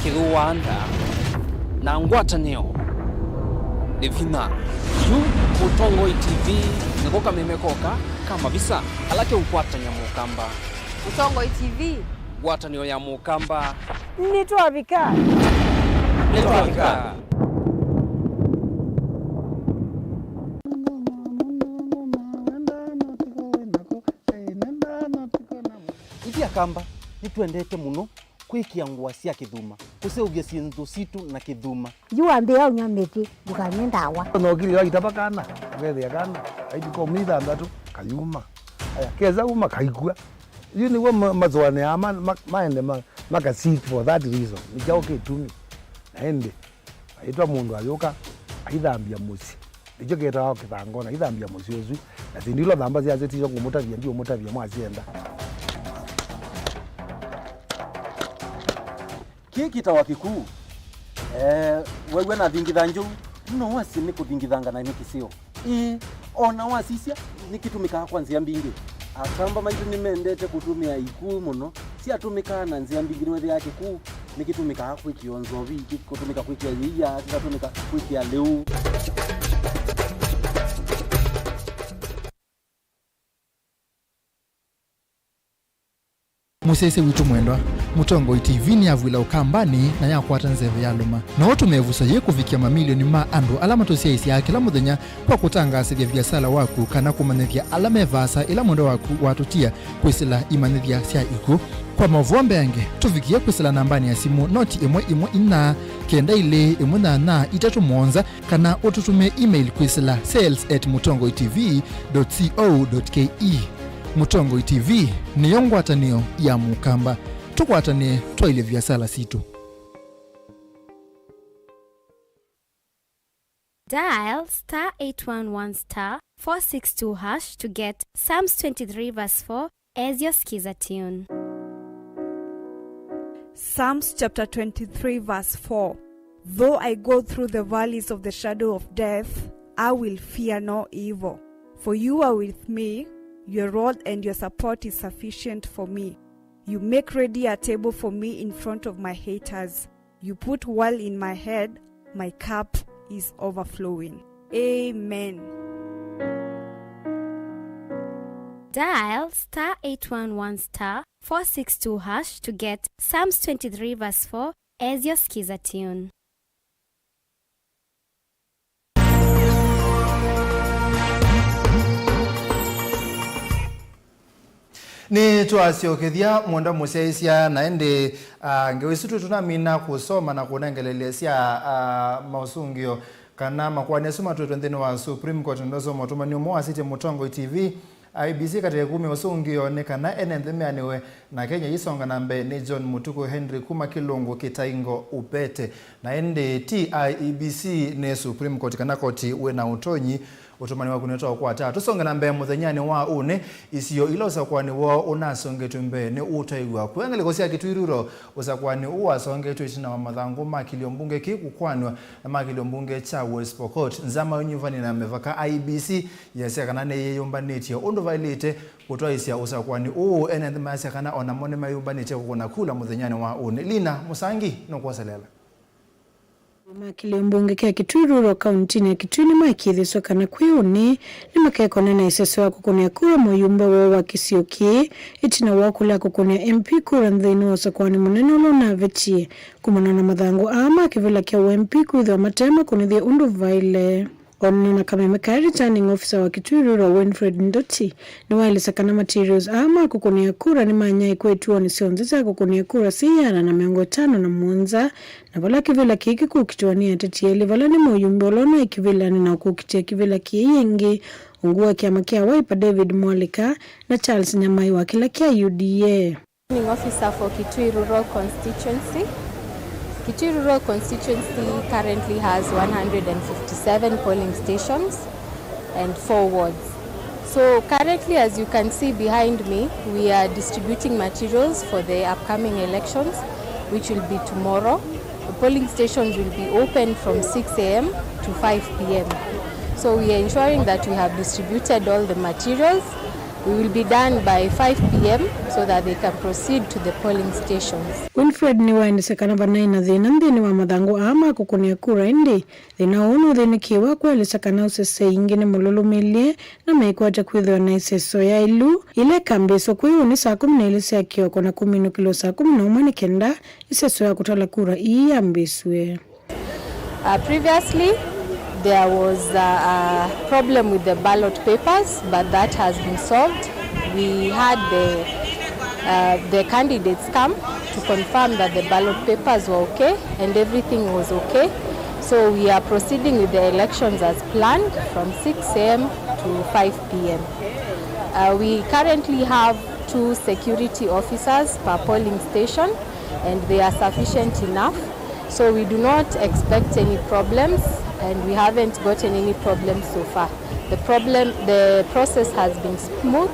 kĩthũaa nda, na ngwatanĩo nĩ vinya. Yu Mũtongoi T V nĩko kameme koka ka mavisa ala keũkwatany'a Mũkamba. Mũtongoi T V. Ngwatanĩo ya Mũkamba. Nĩtwavika. Nĩtwavika. Ithyĩ Akamba nĩtwendete mũno kwĩkĩa ngũa sya kĩthuma, kũseũvya syĩndũ sitũ na kĩthuma. Yu wambĩĩa ũnyw'a mĩtĩ, ndũkanywe ndawa. Ona ũkilĩ waitava kana, ũkethĩa kana, kaitũ ka myei thanthatũ, kayuma. Aya, kesa uma, kaikw'a. Yu nĩw'o ma-, masũanĩaa ma-, ma-, maende ma-, maka seek for that reason. Nĩ kyaũ kĩtumi? Na ĩndĩ, aitwa mũndũ ayũka, aithambya mũsyĩ. Nĩkyo kĩtawa kĩthangona, aithambya mũsyĩ ũsu. Na syĩndũ ila ũthamba syasyo tisyo ngũmũtavya, ndiũmũtavya mwasyenda. Kĩĩ kĩtawa kĩkuu. Eh, wew'a nathingitha njou, no wasye nĩ kũthingithanga na nĩ kĩseo. Ĩĩ, o na wasisya, nĩkĩtũmĩkaa kwa nzĩa mbingĩ. Akamba maitũ nĩmendete kũtũmĩa ikuu mũno. Syatũmĩkaa na nzĩa mbingĩ, nĩwethĩaa kĩkuu nĩkĩtũmĩkaa kwĩkĩa nzovi, kĩkũtũmĩka kwĩkĩa yĩia, kĩkatũmĩka kwĩkĩa lĩu. Mũsyaĩĩsya witũ mwendwa, Mũtongoi T V nĩyavw'ĩla Ũkambanĩ na yakwata nzeve ya lũma. No ũtũme ĩvuso yĩĩ kũvikĩa mamilioni ma andũ ala matũsyaĩĩsyaa kĩla mũthenya kwa kũtangaasĩthya viasala waku kana kũmanyĩthya ala me vaasa ĩla mwendwa waku watũtia kwĩsĩla imanyĩthya sya ikw'ũ. Kwa maũvoo mbeange, tũvikĩe kwĩsĩla nambanĩ ya simũ noti ĩmwe ĩmwe inya kenda ilĩ ĩmwe nyanya itatũ mũonza, kana ũtũtũmĩe email kwĩsĩla sales at mũtongoi T V dot co dot K E. Mũtongoi T V nĩyo ngwatanĩo ya Mũkamba. Tũkwatanĩe twaĩlye viasala sitũ. Dial star eight one one star four six two hash to get Psalms twenty-three verse four as your skiza tune. Psalms chapter twenty-three verse four. Though I go through the valleys of the shadow of death, I will fear no evil. For you are with me, your rod and your support is sufficient for me. You make ready a table for me in front of my haters. You put oil in my head, my cup is overflowing. Amen. Dial star eight one one star four six two hash to get Psalms twenty-three verse four as your skiza tune. Nĩtwasyokethya mwenda mũsyaĩĩsya, na ĩndĩ, ah, ngewa isu twĩ tũnamina kũsoma na kũnengelelesya, ah, maũsũngĩo kana makoani asu matwĩtwe nthĩnĩ wa Supreme Court, na ndasoma ũtũmani ũmwe wasĩtye Mũtongoi T V, I E B C katĩe kumya ũsũngĩo nĩ kana ene nthĩ meanĩwe na Kenya yĩsonga na mbee nĩ John Mũtuku Henry kuma Kĩlũngũ Kĩtaingo Upete. Na ĩndĩ ti I E B C, nĩ Supreme Court kana koti wĩ na ũtonyi. Ũtũmani waku nĩtwaũkwata. Tũsonge na mbee mũthenyanĩ wa ũnĩ, isio ila ũsakuanĩ woo ũnasongetwe mbee nĩ ũtaĩw'a. Kwĩ ngalĩko sya Kitui Rural, ũsakuanĩ ũũ wasongetwe ĩtina wa mathangũ ma kĩlio mbunge kĩ kũkwanw'a na ma kĩlio mbunge kya West Pokot. Nzama ũnyuvani na mĩvaka I E B C yasya kana nĩyĩyũmbanĩtye ũndũ vaĩlĩte kũtwaĩsya ũsakuanĩ ũũ. Ene nthĩ mayasya kana o namo nĩmeyũmbanĩtye kũkũna kula mũthenyanĩ wa ũnĩ. Lina Mũsangi nũkwoselela. Ma kĩlio mbunge kya Kitui Rural kauntinĩ ya Kitui nĩmaĩkĩĩthĩswe kana kwĩ ũnĩ nĩmakekona na ĩseso ya kũkũnĩa kura mũyumba woo wa kĩsio kĩĩ ĩtina woo kũlea kũkũnĩa M P kura nthĩnĩ wa ũsakuanĩ mũnene ũla ũnavetie kumana na mathangũ aa ma kĩvĩla kya ũ M P kwĩthĩwa mate makũnĩthye ũndũ vaĩle. O na kameme kaĩ, Returning Officer wa Kitui Rural, Winfred Nduti, nĩwaelesya kana materials aa ma kũkũnĩa kura nĩmanyaĩĩkwe ituonĩ syonthe sya kũkũnĩa kura syĩ ĩana na mĩongo ĩtano na mũonza, na vala kĩvĩla kĩĩ kĩkũkitĩwa nĩ ateti elĩ, vala nĩ mũyumbe ũla ũnaĩ kĩvĩlanĩ na ũkũkitĩa kĩvĩla kĩĩ ĩngĩ, ungu wa kĩama kya Wiper David Mwalĩka na Charles Nyamai wa kĩla kya U D A. Returning Officer for Kitui Rural Constituency. Kitui Rural Constituency currently has one hundred fifty-seven polling stations and four wards. So currently, as you can see behind me, we are distributing materials for the upcoming elections, which will be tomorrow. The polling stations will be open from six a m to five p m. So we are ensuring that we have distributed all the materials. We will be done by five p m so that they can proceed to the polling stations. Winfred nĩwaendesya kana vanaĩ na thĩna nthĩnĩ wa mathangũ aa ma kũkũnĩa kura, ĩndĩ thĩna ũũ nũthĩnĩkĩĩwe kũelesya kana ũsesei ingĩ nĩ mũlũlũmĩlye na meĩkwatya kwĩthĩwa na ĩseso yaĩlu yĩla ĩkambĩĩswa kwĩ ũnĩ saa kũmi na ilĩ sya kĩoko na kũminũkĩlwa saa kũmi na ũmwe nĩ kenda ĩseso ya kũtala kura ii yambĩĩsw'e. Uh, previously, there was a, a problem with the ballot papers, but that has been solved. We had the, uh, the candidates come to confirm that the ballot papers were okay and everything was okay. So we are proceeding with the elections as planned from six a m to five p m. Uh, we currently have two security officers per polling station, and they are sufficient enough. So we do not expect any problems, and we haven't gotten any problems so far. The problem, the process has been smooth,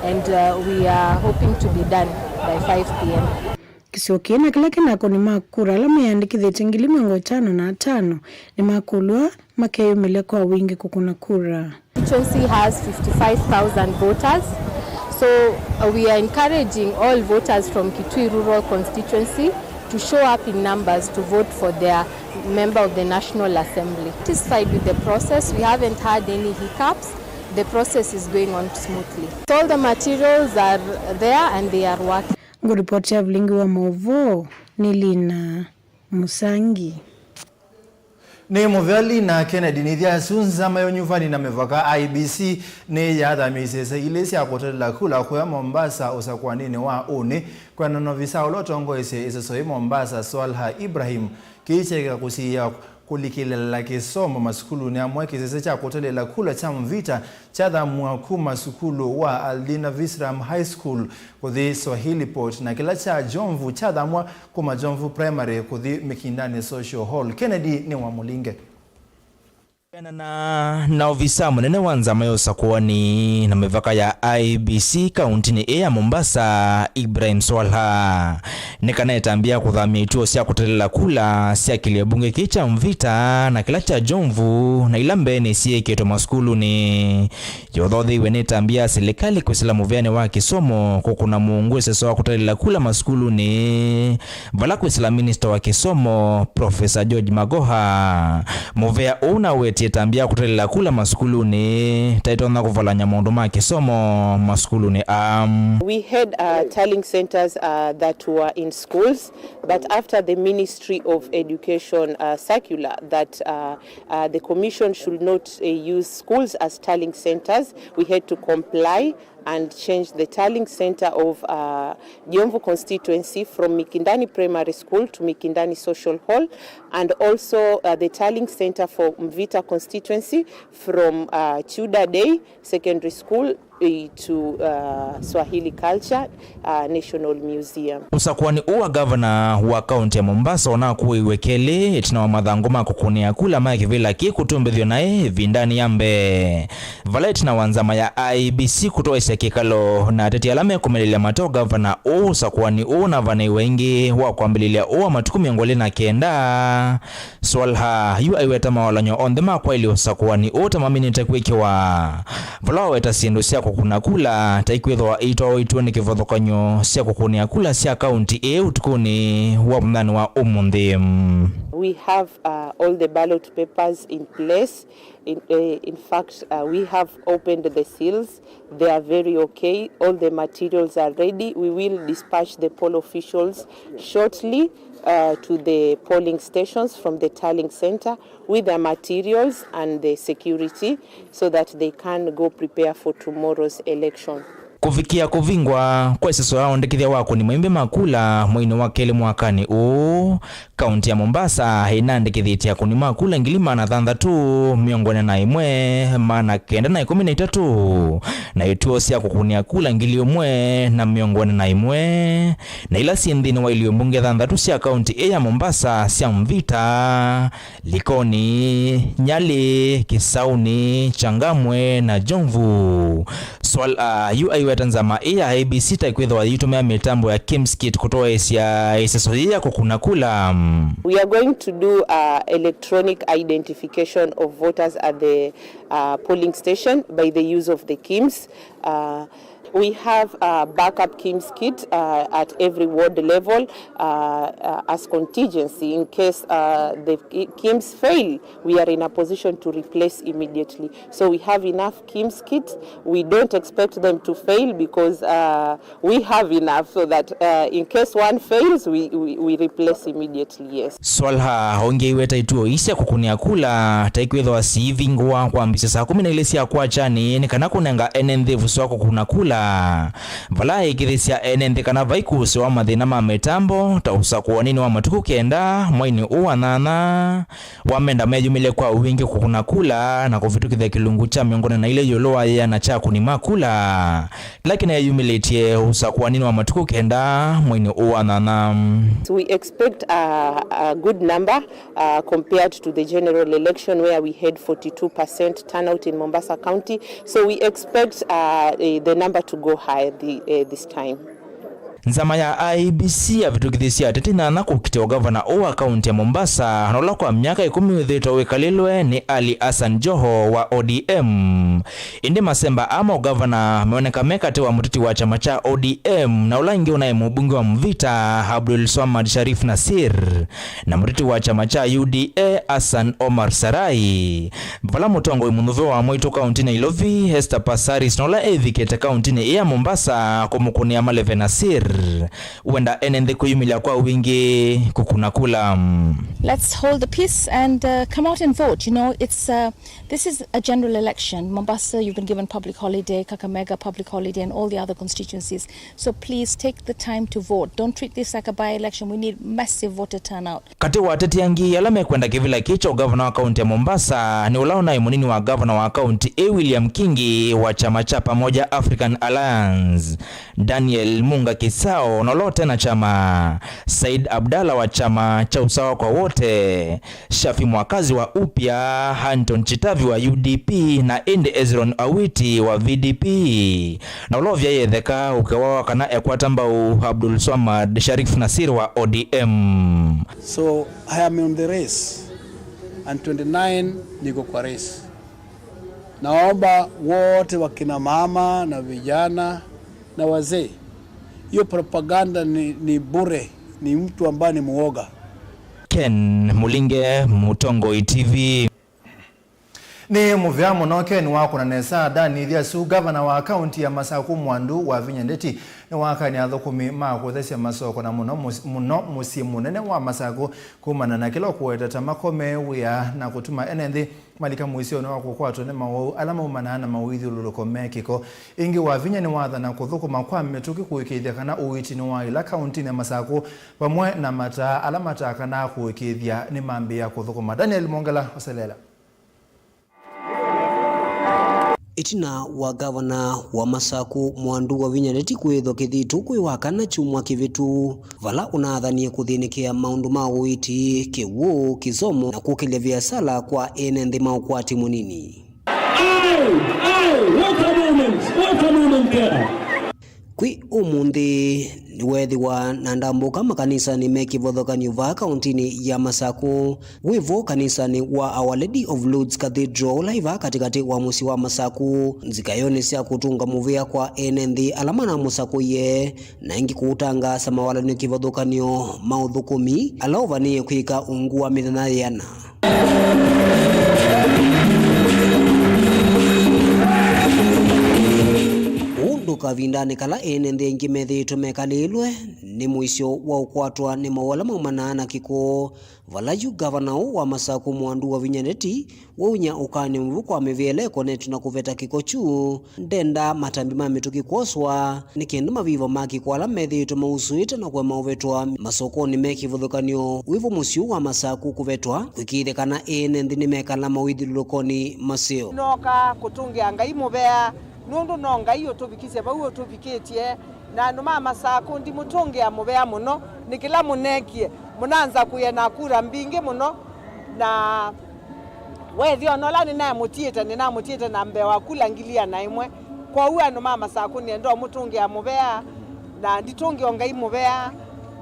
and, uh, we are hoping to be done by five p m. Kĩsio kĩĩ na kĩla kĩna akũni ma kura ala meyandĩkĩthĩtye ngili mĩongo ĩtano na atano nĩmakũlw'a makeyumĩlya kwa wingĩ kũkũna kura. Constituency has fifty-five thousand voters, so, uh, we are encouraging all voters from Kitui Rural Constituency to show up in numbers to vote for their member of the National Assembly. Satisfied with the process, we haven't had any hiccups. The process is going on smoothly. All the materials are there and they are working. Ngũripoti ya vilingi wa maũvoo nĩ Lina Mũsangi. Nĩ mũvea Lina. Kennedy, nĩthya asu nzama ya ũnyuvani na mĩvaka, I E B C, nĩyathamya isese ilĩ sya kũtalela kula kũya Mombasa ũsakũaninĩ wa ũnĩ, kwĩanana na ovisa ũla ũtongoesye ĩseso ĩ Mombasa, Swalha Ibrahim. Kĩĩ kyeeka kũsiĩĩa kũlikĩlĩla kĩsomo masukulunĩ amwe. Kĩsese kya kũtalela kula kya Mvita kyathamw'a kuma sukulu wa Aldina Visram High School kũthi Swahili Port, na kĩla kya Jomvu kyathamw'a kuma Jomvu Primary kũthi Mikindani Social Hall. Kennedy nĩ wa Mũlinge. Kwĩanana na ovisa mũnene wa nzama ya ũsakũani na mĩvaka ya I E B C kauntinĩ ĩĩ ya Mombasa, Ibrahim Swalha, nĩ kana ĩtambya ya kũthamya ituo sya kũtalela kula sya kĩlio mbunge kĩĩ kya Mvita na kĩla kya Jomvu, na ila mbeenĩ syĩkĩtwe masukulunĩ. Yothotheiwe nĩ ĩtambya ya silikalĩ kwĩsĩla mũvĩanĩ wa kĩsomo kũkũna mũungu ĩseso wa kũtalela kula masukulunĩ, vala kwĩsĩla minista wa kĩsomo, Professor George Magoha. Mũvĩa ũũ nawetie ĩtambya ya kũtalela kula masukulunĩ ta ĩtonya kũvalany'a maũndũ ma kĩsomo masukulunĩ aa. We had, uh, tallying centers, uh, that were in schools, but after the Ministry of Education, uh, circular that, uh, uh, the commission should not, uh, use schools as tallying centers, we had to comply and change the tallying center of, uh, Jomvu constituency from Mikindani Primary School to Mikindani Social Hall, and also, uh, the tallying center for Mvita constituency from, uh, Chuda Day Secondary School, eh, to, uh, Swahili Culture, uh, National Museum. Ũsakũani ũũ wa gavana wa kaunti ya Mombasa ũnakũĩiwe kelĩ ĩtina wa mathangũ ma kũkũnĩa kula ma kĩvĩla kĩĩ kũtũmbĩthw'e naĩ ĩvindanĩ ya mbee. Vala ĩtina wa nzama ya I E B C kũtwaĩsya kĩkalo na ateti ala mekũmĩlĩlya mate ũgavana ũũ, ũsakũani ũũ ũnavanĩiwe ĩngĩ wa kwambĩlĩlya ũũ wa matukũ mĩongo ĩlĩ na kenda. Swalha yu aiweta mawalany'o onthe ma kwaĩlya ũsakũani ũũ ta maminĩte kwĩkĩwa, vala waweta syĩndũ sya kũkũna kula ta ikwĩthĩwa iitwawa ituo nĩ kĩvathũkany'o sya kũkũnĩa kula sya kaunti ĩĩ ũtukũnĩ wa mũthenya wa ũmũnthĩ. We have uh, all the ballot papers in place. In, uh, in fact, uh, we have opened the seals. They are very okay. All the materials are ready. We will dispatch the poll officials shortly uh, to the polling stations from the tallying center with their materials and the security so that they can go prepare for tomorrow's election. Kũvikĩa kũvingwa kwa ĩseso ya ũandĩkĩthya wa akũni maimbe ma kula mweinĩ wa kelĩ mwakanĩ ũũ, kaunti ya Mombasa ĩnaandĩkĩthĩtye akũni ma kula ngili maana thanthatũ mĩongo ĩna na ĩmwe maana kenda na ĩkũmi na itatũ, na ituo sya kũkũnĩa kula ngili ĩmwe na mĩongo ĩna na ĩmwe, na ila syĩ nthĩnĩ wa ilio mbunge thanthatũ sya kaunti ĩĩ ya Mombasa sya Mvita, Likoni, Nyali, Kisauni, Changamwe na Jomvu. Swal, uh, yu aiweta nzama ĩĩ ya I E B C ta ĩkwĩthĩwa yĩitũmĩa mĩtambo ya Kimskit kũtoeesya ĩseso yĩĩ ya kũkũna kula. We are going to do uh, electronic identification of voters at the uh, polling station by the use of the KIMS. Uh, We have a backup KIMS kit uh, at every ward level uh, uh, as contingency in case uh, the KIMS fail, we are in a position to replace immediately. So we have enough KIMS kits. We don't expect them to fail because uh, we have enough so that uh, in case one fails, we, we, we replace immediately, yes. Swalha ũngĩ aiweta ituo ii sya kũkũnĩa kula ta ikwĩthĩwa siivingũwa kwambĩsya saa kũmi na ilĩ sya kwakyanĩ nĩ kana kũnenga ene nthĩ vuso wa kũkũna kula, vala aĩkĩĩthĩsya ene nthĩ kana vaikũsĩwa mathĩna ma mĩtambo ta ũsakũanĩnĩ wa matukũ kenda mweinĩ ũũ wa nyanya, wamenda meyumĩlye kwa wingĩ kũkũna kula na kũvĩtũkĩthya kĩlungu kya mĩongo ĩna na ilĩ ĩũlũ wa ĩana kya akũni ma kula kĩla kĩneyumĩlĩtye ũsakũanĩnĩ wa matukũ kenda mweinĩ ũũ wa nyanya. So we expect a, a good number uh, compared to the general election where we had forty-two percent turnout in Mombasa County. So we expect uh, eh, the number to go higher the, uh, this time. Nzama ya I E B C yavĩtũkĩthisye ateti nyanya kũkitĩa ũgavana ũũ wa kaunti ya Mombasa, na ũla kwa myaka ĩkũmi wĩthĩĩtwe wĩkalĩlwe nĩ Ali Hassan Joho wa O D M. Ĩndĩ masemba aa ma ũgavana meoneka me katĩ wa mũteti wa kyama kya O D M na ũla ĩngĩ ũnaĩ mũmbunge wa Mvita, Abdul Swamad Sharif Nasir, na mũteti wa kyama kya U D A, Hassan Omar Sarai. Vala mũtongoi mũnyuve wa mwaitũ kaunti Nairobi, Esther Passaris, na ũla evikĩte kauntinĩ ĩĩ ya Mombasa kũmũkũnĩa maleve Nasir, wenda ene nthĩ kwĩyumĩlya kwa wingĩ kũkũna kula. Let's hold the peace and uh, come out and vote. You know, it's uh, this is a general election. Mombasa, you've been given public holiday, Kakamega public holiday, and all the other constituencies. So please take the time to vote. Don't treat this like a by-election. We need massive voter turnout. Katĩ wa ateti angĩ ala mekwenda kĩvĩla kĩĩ kya ũgavana wa kaunti ya Mombasa nĩ ũla ũnaĩ mũnini wa gavana wa kaunti ĩ William Kingi wa kyama kya Pamoja African Alliance, Daniel Munga Kisao, na ũla ũte na kyama, Said Abdalla wa kyama kya Usawa kwa Wote, Shafi Mwakazi wa UPIA, Anton Chitavi wa U D P, na ĩndĩ Ezron Awiti wa V D P. Na ũla ũvyaĩe ĩtheka ũkewa wa kana ekwata mbau Abdul Swamad Sharif Nasir wa O D M. So I am on the race and twenty-nine niko kwa race. Naomba wote wakina mama na vijana na wazee, hiyo propaganda ni, ni bure, ni mtu ambaye ni muoga. Ken Mulinge, Mũtongoi T V. Nĩ mũvea mũno Ken wakũna nesa ndanĩthya asu. Ngavana wa kaunti ya Masaku Mwandu Wavinya Ndeti nĩwakany'a athũkũmi ma kũthesya masoko na mũno mũs-, mũno mũsyĩ mũnene wa Masaku kumana na kĩla ũkũweta ta makomee wĩa na kũtuma ene nthĩ malika mũisyonĩ wa kũkwatwa nĩ mawau ala maumanaa na mawĩthyũlũlũko me kĩko. Ĩngĩ Wavinya nĩwathana kũthũkũma kwa mĩtũkĩ kũĩkĩĩthya kana ũiiti nĩwaĩla kauntinĩ ya Masaku vamwe na mataa ala matakanaa kũĩkĩĩthya nĩmambĩĩa kũthũkũma. Daniel Mongela, Oselela. Ĩtina wa ngavana wa Masaku Mwandu Wavinya Ndeti kwĩthwa kĩthitũ kwĩ wa kana kyumwa kĩvĩtu, vala ũnathanie kũthĩnĩkĩa maũndũ ma ũiiti, kĩw'ũ, kĩsomo, na kũkĩlya viasala kwa ene nthĩ ma ũkwati mũnini. Ow! Ow! What a moment! What a moment there! Kwĩ ũmũnthĩ, nĩweethĩwa na ndambũka makanisanĩ me kĩvathũkany'o vaa kaũntĩnĩ ya Masakũ. Wĩ vo kanisanĩ wa Our Lady of Lourdes Cathedral, ũla wĩ vaa katĩkatĩ wa mũsyĩ wa Masakũ, nzikayonĩ sya kũtũnga mũvea kwa ene nthĩ ala manamũsakũie, na ĩngĩ kũũtangaasa mawalany'o kĩvathũkany'o ma ũthũkũmi ala ũvanĩĩe kwĩka ungu wa mĩthenya yĩana. Ũndũ kavindanĩ kala ene nthĩ aingĩ methĩĩtwe mekalĩĩlwe nĩ mũisyo wa ũkwatwa nĩ mowau ala maumanaa na kĩko, vala yu ngavana ũũ wa Masakũ Mwandu Wavinya Ndeti wauny'a ũkany'o mũvũ kwa mĩvĩa ĩla ĩkonetw'e na kũveta kĩko kyu. Ndenda matambi ma mĩtũkĩ kwoswa, nĩ kenda maviva ma kĩko ala methĩĩtwe mausũĩte na kũema ũvetwa masokonĩ me kĩvathũkany'o wĩ vo mũsyĩ ũũ wa Masakũ kũvetwa, kũĩkĩĩthya kana ene nthĩ nĩmekala mawĩthyũlũlũkonĩ maseo. Nooka kũtũngĩa Ngai mũvea, nũndũ no Ngai ũtũvikisye vau ũtũvikĩtye, na andũ ma Masakũ ndimũtũngĩa mũvea mũno nĩ kĩla mũneekie, mũnansakũie na kura mbingĩ mũno, na weethĩa ona ũla nĩnamũtiĩte, nĩnamũtiĩte na mbee wa kula ngili ĩana ĩmwe. Kwoou andũ ma Masakũ nĩenda ũmũtũngĩa mũvea, na nditũngĩa o Ngai mũvea,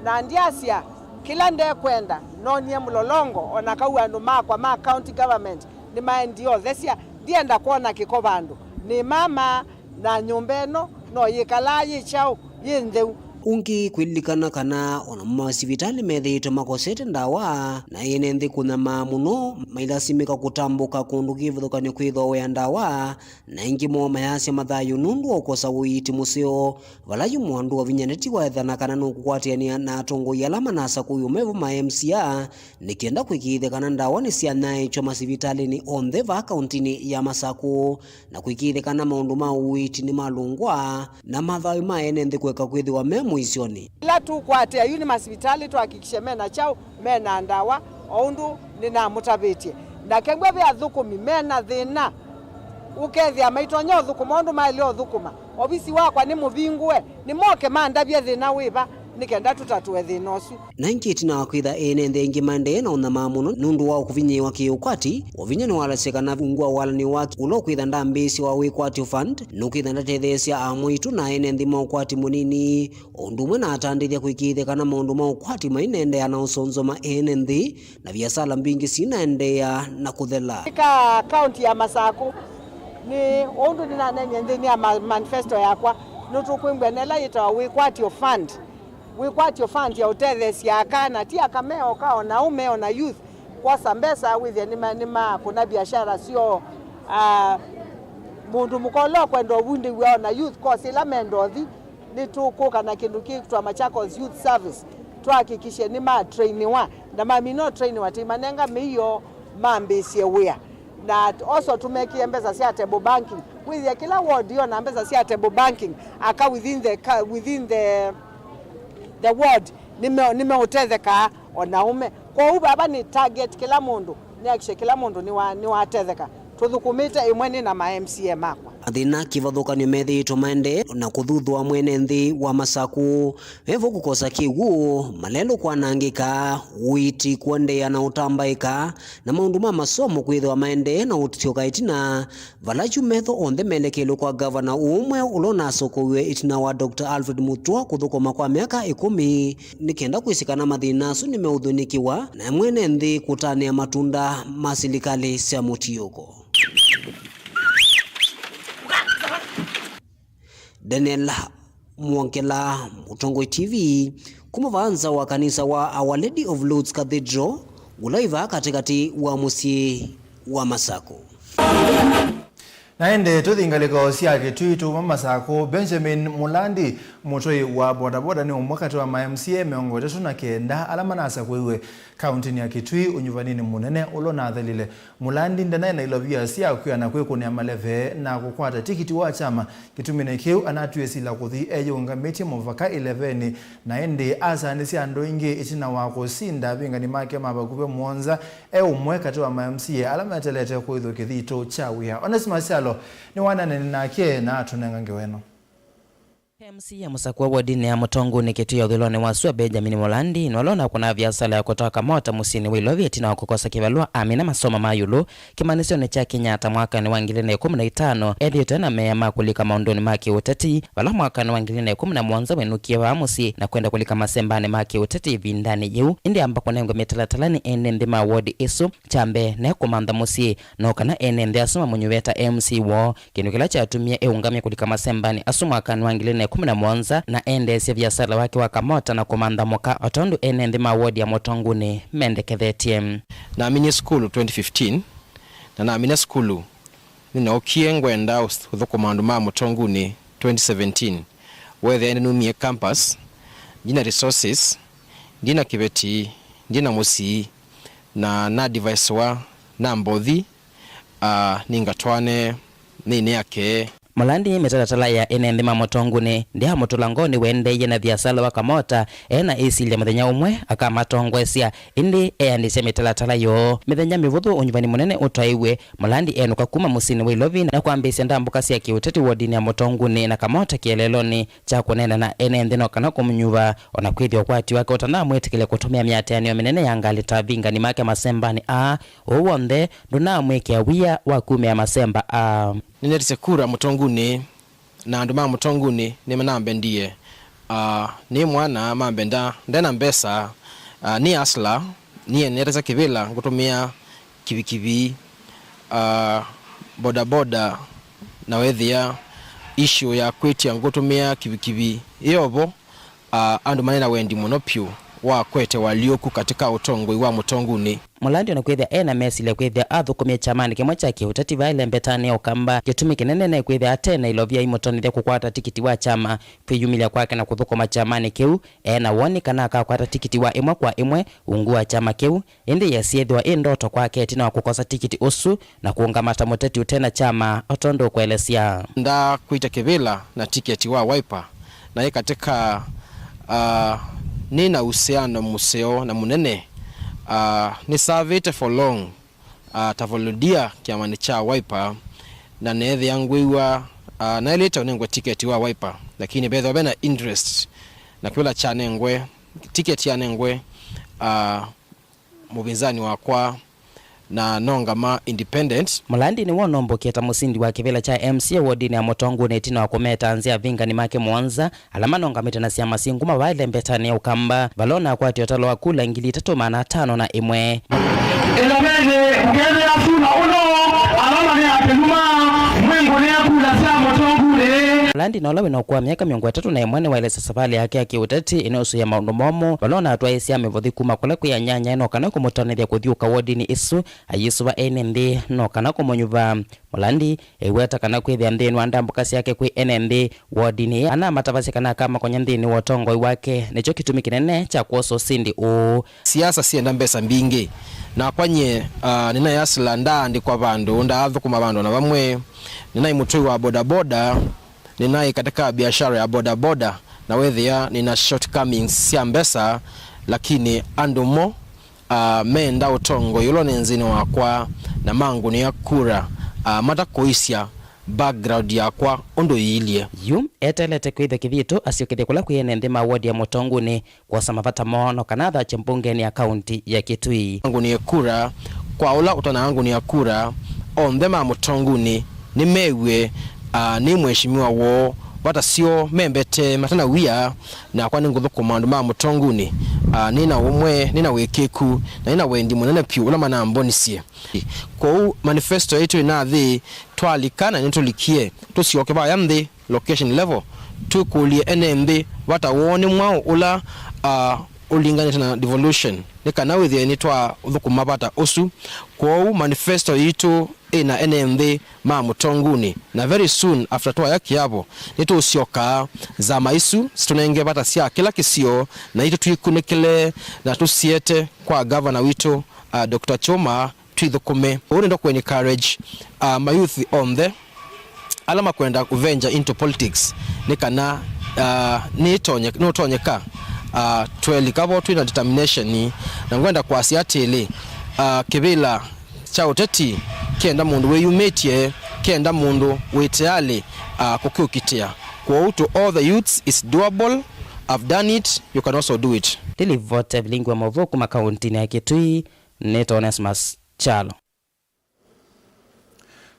na ndyasya kĩla ndekwenda. Noonie mũlolongo, o na kau andũ makwa ma county government nĩmaendie ũthesya, ndienda kwona kĩko vandũ. Nĩ mama, na nyũmba ĩno no yĩkalaa yĩ kyaũ, yĩ ntheu. Ũngĩ kwĩlilikana kana o namo masivitalĩ methĩĩtwe makosete ndawa, na ene nthĩ kũnyamaa mũno mailasimĩka kũtambũka kũndũ kĩvathũkany'o kwĩthooea ndawa, na aingĩ moo mayasya mathayũ nũndũ wa ũkosa ũiiti mũseo, vala yu Mwandu Wavinya Ndeti waethana kana nũkũkwatĩanĩa na atongoi ala manasakũiwe me vo ma M C A, nĩ kenda kũĩkĩĩthya kana ndawa nĩsyanyaĩĩtw'a masivitalĩnĩ onthe vaa kaũntĩnĩ ya Masakũ, na kũĩkĩĩthya kana maũndũ ma ũiiti nĩmalũngwa, na mathayũ ma ene nthĩ kũeka kwĩthĩwa me mũisyonĩ. Ĩla tũkwatĩa yu nĩ masivitalĩ twakikishe mena kyaũ, mena ndawa, o ũndũ nĩnamũtavĩtye. Na kengwa ve athũkũmi mena thĩna, ũkethĩa maitonya ũthũkũma ũndũ maĩle ũthũkũma. Ovisi wakwa nĩ mũvingũe, nĩmoke mandavye thĩna wĩva, nĩ kenda tũtatũe thĩna ũsu. Na ĩngĩ ĩtina wa kwĩtha ene nthĩ aingĩ maendee na ũnyamaa mũno nũndũ wa kũvinyĩĩwa kĩ-ũkwati, Wavinya nĩwalasya kana ungu wa walany'o wake ũla ũkwĩtha ndambĩĩsya wa Wĩkwatyo Fund, nũkwĩtha ndatetheesya amwaitũ na ene nthĩ ma ũkwati mũnini, o ũndũ ũmwe na atandĩthya kũĩkĩĩthya kana maũndũ ma ũkwati mainaendeea na ũsonzoma ene nthĩ, na viasala mbingĩ sinaendeea na kũthela. Ĩka kaunti ya Masakũ, nĩ ũndũ nĩnaneenie nthĩnĩ ya ma-, manifesto yakwa, nĩtũkwĩmbwa na ĩla yĩtawa Wĩkwatyo Fund. Wĩkwatyo fund ya ũtetheesya aka, na ti aka me oka, o na aũme, o na youth, kwosa mbesa wĩthĩa nĩma-, nĩmakũna biashara syoo. Ah, mũndũ mũka ũla ũkwenda ũvundĩw'a, o na youth, kosi ĩla menda ũthi, nĩtũkũka na kĩndũ kĩtwa Machakos Youth Service, twakikishe nĩmatrainiwa, na mamina ũtrainiwa, tũimanenga mĩio mambĩĩsye wĩa. Na also tũmekĩe mbesa sya table banking. Wĩthĩa kĩla ward yona mbesa sya table banking, aka within the, ka-, within the, the ward, nĩme-, nĩmeũtethekaa o na ũme. Kwoou vava nĩ target kĩla mũndũ, nĩakishe kĩla mũndũ nĩwa-, nĩwatetheka. Tũthũkũmĩte ĩmwe nĩ na ma M C A makwa. Mathĩna kĩvathũkany'o methĩĩtwe maendee na kũthuthũa mwene nthĩ wa Masakũ. Vevo kũkosa kĩw'ũ, malelũ kwanangĩka, ũiiti kũendeea na ũtambaĩka, na maũndũ ma masomo kwĩthĩwa maendee na ũtyoka ĩtina, vala yu metho onthe melekelwe kwa ngavana ũmwe ũla ũnasokoiwe ĩtina wa Doctor Alfred Mutua kũthũkũma kwa myaka ĩkũmi nĩ kenda kwĩsĩ kana mathĩna asu nĩmeũthĩnĩkĩwa, na mwene nthĩ kũtanĩa matunda ma silikalĩ sya mũtiũko. Daniel Mwongela, Mũtongoi T V, kuma vaa nza wa kanisa wa Our Lady of Lourdes Cathedral, ũla wĩ vaa katĩkatĩ wa mũsyĩ wa Masakũ. Na ĩndĩ tũthi ngalĩko sya Kĩtui tũuma Masakũ, Benjamin Mulandi, mũtũi wa bodaboda, nĩ ũmwe katĩ wa ma M C A mĩongo ĩtatũ na kenda ala manasakũiwe kaũntĩnĩ ya Kĩtui ũnyuvaninĩ mũnene ũla ũnathelile. Mulandi ndanaĩ na ilovia sya kwĩa na kwĩkũnĩa maleve na kũkwata tikiti wa kyama. Kĩtuminĩ kĩu, anatwie sila kũthi eyĩũngamĩtye mũvaka ĩlevenĩ, na ĩndĩ asaanĩsya andũ aingĩ ĩtina wa kũsinda avingani make ma vakuvĩ mũonza e ũmwe katĩ wa ma M C A ala meteelete kũĩthw'a kĩthito kya wĩa. Onesmus Kyalo nĩwaneene nake na atũnenga ngewa ĩno. M C A mũsakũa wodinĩ ya Mũtonguni Kitui ũthũĩlonĩ wa sua Benjamin Mulandi nĩwalona kũna viasala ya kũtwaa kamota mũsyĩnĩ wa Ilovi ĩtina wa kũkosa kĩvalũa amina masomo ma ĩũlũ kĩmanyĩsyonĩ kya Kenyatta mwakanĩ wa ngili ilĩ na ĩkũmi na itano, ethĩĩtwe na meya ma kũlika maũndũnĩ ma kĩũteti, vala mwakanĩ wa ngili ilĩ na ĩkũmi na mũonza wenũkie vaa mũsyĩ na kwenda kũlika masembanĩ ma kĩũteti ĩvindanĩ yĩu. Ĩndĩ amba kũnengwa mĩtalatala nĩ ene nthĩ ma wodi ĩsu, kya mbee, ne kũmantha mũsyĩ, no kana ene nthĩ asu mamũnyuve ta M C A woo, kĩndũ kĩla kyatumie eũngamya kũlika masembanĩ asu mwakanĩ wa ngili ilĩ na ĩkũmi na mũonza, na endeesya viasala wake wa kamota na kũmantha mũka, o tondũ ene nthĩ ma wodi ya Mũtonguni mendekethetye. Naminie sukulu twenty fifteen, na namina sukulu, nĩnookie ngwenda ũs-, ũthũkũma andũ ma Mũtonguni twenty seventeen. Weethĩa ĩndĩ numie campus, ndina resources, ndina kĩveti, ndina mũsyĩ, na nadivaisewa na mbothi, ah, ningatwaane nthĩnĩ yake. Mulandi mĩtalatala ya ene nthĩ ma Mũtonguni ndyaamũtũla ngoonĩ. Wendeeie na viasala wa kamota, e na ĩsilya mũthenya ũmwe akamatongoesya, ĩndĩ eanĩsya mĩtalatala yoo. Mĩthenya mĩvũthũ ũnyuvani mũnene ũtwaĩwe, Mulandi enũka kuma mũsyĩnĩ wa Ilovi na kwambĩĩsya ndambũka sya kĩũteti wodinĩ ya Mũtonguni na kamota kĩeleelonĩ kya kũneena na ene nthĩ no kana kũmũnyuva, o na kwĩthĩa ũkwati wake ũtanamwĩtĩkĩlya kũtũmĩa mĩatĩanĩo mĩnene ya ngalĩ ta avingani make masembanĩ aa. Ũu w'onthe ndũnaamwĩkĩa wia wa kumĩa masemba aa. Nĩnetisye kura Mũtonguni, na andũ ma Mũtonguni nĩmanambendie. Ah, nĩ mwana mambenda, ndena mbesa, ah, nĩ hustler, niĩ nĩnetasya kĩvĩla ngũtũmĩa kivikivi, ah, bodaboda, na wethĩa issue ya kwĩtya ngũtũmĩa kivikivi ĩyovo, ah, andũ mane na wendi mũno pyũ wa kwete walyũku katika ũtongoi wa Mũtonguni. Mulandi o na kwĩthĩa e na mesilya kwĩthĩa athũkũmie kyamanĩ kĩmwe kya kĩũteti vaa ĩlembetanĩ ya Ũkamba, kĩtumi kĩnene nĩ kwĩthĩa ate na ilovia imũtonyethya kũkwata tikiti wa kyama. Kwĩyumĩlya kwake na kũthũkũma kyamanĩ kĩu, e na woni kana akakwata tikiti wa ĩmwe kwa ĩmwe ungu wa kyama kĩu, ĩndĩ yĩasya ĩthĩwa ĩ ndoto kwake ĩtina wa kũkosa tikiti ũsu na kũũngama ta mũteti ũte na kyama, o tondũ ũkũelesya. Ndakwĩtya kĩvĩla na tiketi wa Wiper, na ĩ katika, ah, nĩ na uhusiano mũseo na mũnene. Ah, nĩsavĩte for long, ah, ta volunteer kyamanĩ kya Wiper, na neethĩa ngwĩw'a, ah, naĩlĩte ũnengwe tiketi wa Wiper, lakini vethĩwa ve na interest, na kĩvĩla kyanengwe, tiketi yanengwe, ah, mũvinzani wakwa, na nongama independent. Mulandi nĩwe ũnombũkie ta mũsindi wa kĩvĩla kya M C A wodinĩ ya Mũtonguni ĩtina wa kũmeta nzĩa avingani make mũonza ala manongamĩte na syama syĩ nguma vaa ĩlembetanĩ ya Ũkamba, vala ũnakwatĩe ũtalo wa kula ngili itatũ maana atano na ĩmwe. Ĩlovenĩ, ũkethĩa suna ũno, ala mane atĩluma, mwĩngũnĩa kula sya Mũtonguni. Mulandi na ũla wĩ na ũkũũ wa myaka mĩongo ĩtatũ na ĩmwe nĩwaelesya savalĩ yake ya kĩũteti ĩnũsũĩa maũndũ momũ, vala ũnatwaĩĩsya mĩvothi kuma kũla kwĩ anyanya no kana kũmũtonyethya kũthyũũka wodinĩ ĩsu, ayĩsũva ene nthĩ no kana kũmũnyuva. Mulandi eweta kana kwĩthĩa nthĩnĩ wa ndambũka syake kwĩ ene nthĩ wodinĩ ĩĩ anamatavasya kana akamakonya nthĩnĩ wa ũtongoi wake nĩkyo kĩtumi kĩnene kya kwosa ũsindi ũũ. Siasa syenda mbesa mbingĩ. Nakwa nyie, ah, nĩnaĩ hustler, ndaandĩkwa vandũ, ndaathũkũma vandũ na vamwe. Nĩnaĩ mũtũi wa bodaboda, nĩnaĩ katika biashara ya bodaboda, na wethĩa nĩna shortcomings sya mbesa, lakini andũ mo, ah, meenda ũtongoi ũla nĩ nthĩnĩ wakwa, na mangũnĩa kura, ah, matakũisya background yakwa ũndũ yĩilyĩ. Yu eteelete kwĩthĩa Kĩvitũ asyokethye kũla kwĩ ene nthĩ ma wodi ya Mũtonguni kwosa mavata moo no kana athakye mbungenĩ ya kaunti ya Kitui. Angũnĩe kura, kwa ũla ũtanangũnĩa kura, onthe ma Mũtonguni nĩmew'e, ah, nĩ mheshimiwa woo, vata syoo membete matana wia, nakwa nĩngũthũkũma andũ ma Mũtonguni, ah, nĩ na ũmwe, nĩ na wĩkĩku, na nĩ na wendi mũnene vyũ ũla manambonisye. Kwoou manifesto yaitũ ĩna nthĩ, twalika na nĩtũlikie, tũsyoke vaya nthĩ, location level, twĩkũlye ene nthĩ vata woo nĩ mwaũ ũla, ah, ũlinganĩte na devolution, nĩ kana wĩthĩe nĩtwathũkũma vata ũsu. Kwoou manifesto yitũ ĩna ene nthĩ ma Mũtonguni, na very soon after twaya kĩavo, nĩtũũsyoka nzama isu sitũnenge vata sya kĩla kĩsio, na itũ twikunĩkĩle na tũsiete kwa gavana witũ, ah, Doctor Kyũma, twĩthũkũme. Ũu nĩndo kũ encourage, ah, mayouth onthe ala makwenda kũventure into politics, nĩ kana, ah, nĩtonye-, nũtonyeka, ah, twelika vo twĩ na determination. Na ngwenda kwasya atĩlĩ, ah, kĩvĩla kya ũteti kĩenda mũndũ wĩyumĩtye, kĩenda mũndũ wĩ tayarĩ, ah, kũkĩũkitĩa. Kwoou, to all the youths, it's doable. I've done it, you can also do it. Ndilivote vilingi wa maũvoo kuma kauntinĩ ya Kitui, nĩ Onesmus Kyalo.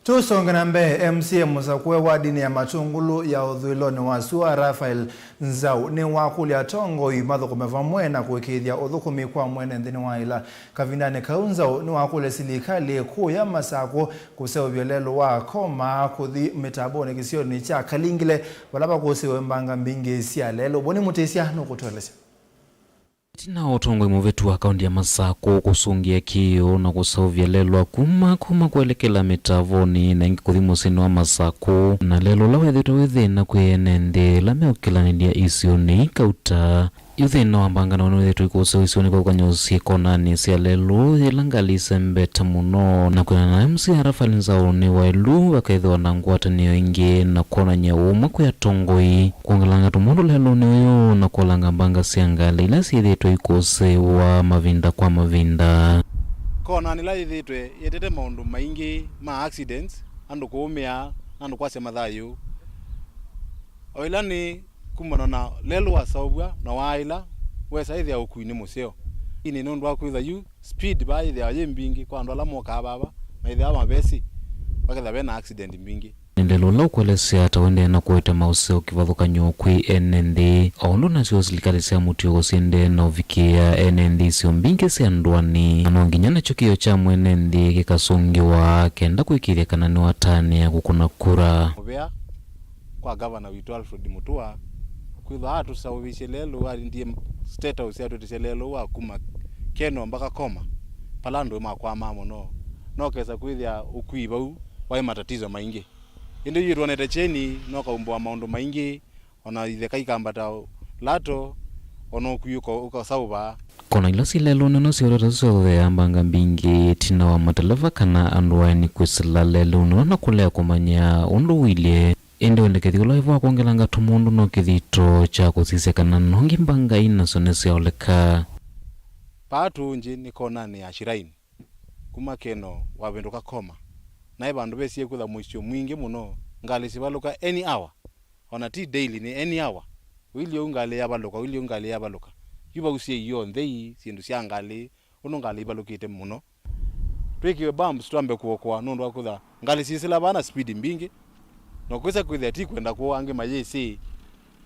Tũsonge na mbee, M C A mũsakũe wa wadinĩ ya Matũngũlũ ya ũthũĩlonĩ wa sua, Raphael Nzau, nĩwakũlya atongoi mathũkũme vamwe na kũĩkĩĩthya ũthũkũmi kwa mwene nthĩnĩ wa ĩla. Kavindanĩ kau, Nzau nĩwakũlya silikalĩ kũya Masakũ kũseũvya lelũ wa Koma kũthi mĩtambonĩ kĩsionĩ kya Kalingile, vala vakũsĩwe mbanga mbingĩ sya lelũ. Boni Mũtĩsya nũkũtũelesya. Ĩtina wa ũtongoi mũvĩtu wa kaunti ya Masakũ kũsũngĩa kĩĩo na kũseũvya lelũ wa kuma, kuma kwelekela mĩtambonĩ na ĩngĩ kũthi mũsyĩnĩ wa Masakũ, na lelũ ũla wĩthĩtwe wĩ thĩna kwĩ ene nthĩ ĩla meũkĩlanĩlya isionĩ kauta. Yu thĩna wa mbanga nao nĩwĩthĩtwe ikũsĩwa isionĩ kwa ũkany'o syĩ konanĩ sya lelũ yĩla ngalĩ isembete mũno, na kwĩana na M C A Raphael Nzau nĩ waĩlu vakethĩwa na ngwatanĩo ĩngĩ na kwonany'a ũmwe kwĩ atongoi. Kwongelanga tũmũndũ lelũnĩ ũyũ na kũolanga mbanga sya ngalĩ ila syĩthĩĩtwe ikũsĩĩwa mavinda kwa mavinda. Kona nĩla yĩthĩĩtwe yĩtete maũndũ maingĩ ma accidents, andũ kũũmĩa, na andũ kwasya mathayũ. O ĩla nĩ kumana na lelũ waseũvw'a na waaĩla, wesa ĩthĩa ũkui nĩ mũseo. Ĩĩ nĩ nũndũ wa kwĩtha yu speed vaa yĩthĩawa yĩ mbingĩ kwa andũ ala mokaa vava, na ĩthĩawa mavesĩ, vakethĩwa ve na accident mbingĩ. Nĩ lelũ ũla ũkũelesya ta ũendee na kũete maũseo kĩvathũkany'o kwĩ ene nthĩ, o ũndũ nasyo silikalĩ sya mũtuo syendee na ũvikĩĩa ene nthĩ isio mbingĩ sya ndũanĩ. Na no nginya nakyo kĩĩo kya mwene nthĩ kĩkasũngĩwa kenda kũĩkĩĩthya kana nĩwatanĩa kũkũna kura. Mũvea kwa ngavana witũ Alfred Mutua, kwĩthwa atũseũvĩsye lelũ, alindie State House atwĩtĩsye lelũ wa kuma Keno mpaka Koma, pala andũ makwamaa mũno, no kesa kwĩthĩa ũkui vau waĩ matatizo maingĩ. Ĩndĩ yu twonete kyeni, no kaumbũa maũndũ maingĩ, ona itheka ikambata lato, ona ũkui ũko-, ũkasaũva. Kona ila syĩ lelũnĩ no syĩũlata syothea mbanga mbingĩ ĩtina wa mateleva kana andũ aeni kwĩsĩla lelũnĩ ũla na kũlea kũmanya ũndũ ũilye. Ĩndĩ wendekethyo ũla wĩvo wa kwongelanga tũmũndũ no kĩthito kya kũsisya kana nongi mbanga inasyo nĩsyaoleka. Paa tũũngyĩ nĩ konanĩ ya Shrine. Kuma Keno wavĩndũka Koma, naĩ vandũ vesie kwĩtha mũisyo mwingĩ mũno, ngalĩ sivalũka any hour, ona ti daily, nĩ any hour. Ũilyĩ ũu ngalĩ yavalũka, ũilyĩ ũu ngalĩ yavalũka. Yu vau syĩ io nthei, syĩndũ sya ngalĩ, ũndũ ngalĩ ivalũkĩte mũno. Twĩkĩwe bumps twambe kũokoa nũndũ wa kwĩtha ngalĩ syĩsĩla vaa na speed mbingĩ, na kwĩsa kwĩthĩa ti kwenda kwoo, angĩ mayĩsĩ,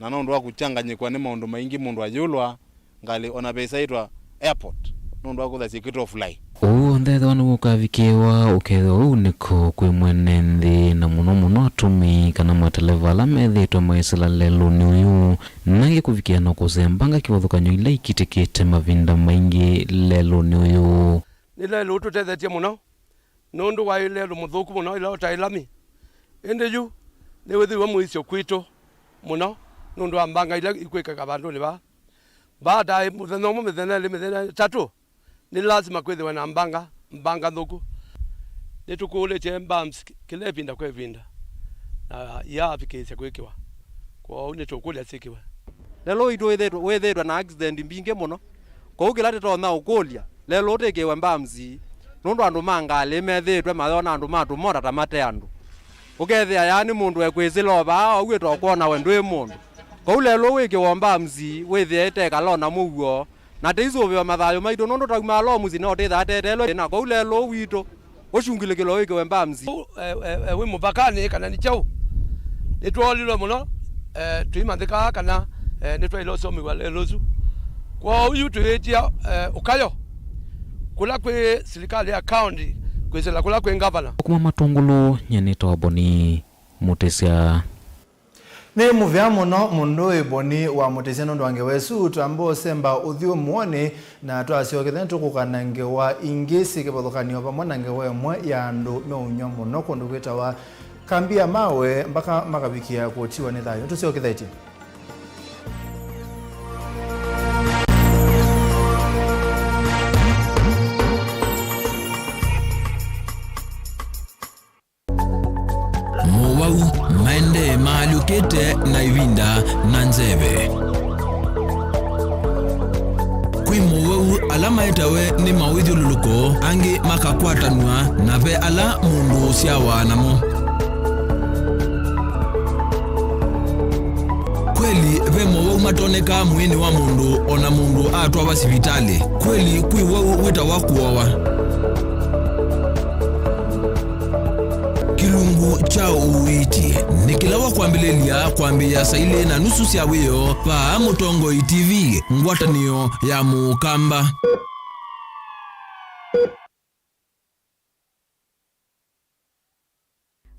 na nũndũ wa kũchanganyĩkwa nĩ maũndũ maingĩ mũndũ ayũlwa, ngalĩ ona vesa ĩtwa airport, nũndũ wa kũtha syĩkĩtwe offline. Ũu onthe ethĩwa nĩw'o ũkavikĩĩwa, ũkethĩwa ũu nĩko kwĩ mwene nthĩ, na mũno mũno atũmĩi kana mateleva ala methĩĩtwe maisĩla lelũnĩ ũyũ, nangĩ kũvikĩa na kũsembanga kĩvathũkany'o ila ikitĩkĩte mavinda maingĩ lelũnĩ ũyũ. Nĩ lelũ ũtũtethetye mũno. Nũndũ waĩ lelũ mũthũku mũno ĩla ũtaĩ lami. Ĩndĩ yu nĩwĩthĩiwe mũisyo kwitũ mũno nũndũ wa mbanga ila ikwĩkĩka vandũnĩ vaa. Baada ya mũthenya ũmwe, mĩthenya ĩlĩ, mĩthenya ĩtatũ, nĩ lasima kwĩthĩwe na mbanga, mbanga nthũku. Nĩtũkũlĩtye bumps kĩla ĩvinda kwa ĩvinda, na yaavikĩĩsya kwĩkĩwa. Kwoou nĩtũkũlya syĩkĩwe. Lelũ witũ wĩthĩtwe, wĩthĩtwe na accident mbingĩ mũno. Kwoou kĩla tũtonya ũkũlya, lelũ ũtĩkĩwe bumps, nũndũ andũ ma ngalĩ methĩĩtwe mayona andũ ma tũmota ta mate andũ. Ũkethĩa yaani mũndũ ekwĩsĩla o vaa, auĩte o kwona we ndwĩ mũndũ. Kwoou lelũ wĩkĩwe bumps, wĩthĩe ĩtekala o na mũuo, na tĩisũvĩwa mathayũ maitũ, nũndũ taumaa lo mũsyĩ no tĩthaa teteelwe thĩna. Kwoou lelũ witũ, ũcungĩlĩkĩlwe wĩkĩwe bumps. Ũ, e, e, e, wĩ mũvakanĩ kana nĩ kyaũ? Nĩtwoolilwe mũno, e, tũimanthĩkaa kana, e, nĩtwaĩle ũsomĩw'a lelũ ũsu. Kwoou yu twĩĩtya, e, ũkayo kũla kwĩ silikalĩ ya kaũnti kwĩsĩla kũla kwĩ ngavana. Kuma Matũngũlũ, nyie nĩtawa Boni Mũtĩsya. Nĩ mũvea mũno mũndũ wĩ Boni wa Mũtĩsya nũndũ wa ngewa ĩsu. Twamba ũsemba ũthyũ mũonĩ, na twasyokethya nĩtũkũka na ngewa ingĩ syĩ kĩvathũkany'o vamwe na ngewa ĩmwe ya andũ meũnyw'a mũno kũndũ kwĩtawa Kambi ya Mawe, mpaka makavikĩa kũtiwa nĩ thayũ. Nĩtũsyokethetye. Mowau maendee maalyũkĩte na ĩvinda na nzeve. Kwĩ mowau ala maetawe nĩ mawĩthyũlũlũko, angĩ makakwatanw'a, na ve ala mũndũ ũsyawa namo. Ve mowau matonekaa mwĩĩnĩ wa mũndũ o na mũndũ atwawa sivitalĩ. Kweli, kwĩ wau wĩtawa kũowa. Kĩlungu kya ũiiti nĩ kĩla wa kwambĩlĩlya kwambĩĩa saa ilĩ na nusu sya wĩoo vaa Mũtongoi T V, ngwatanĩo ya Mũkamba.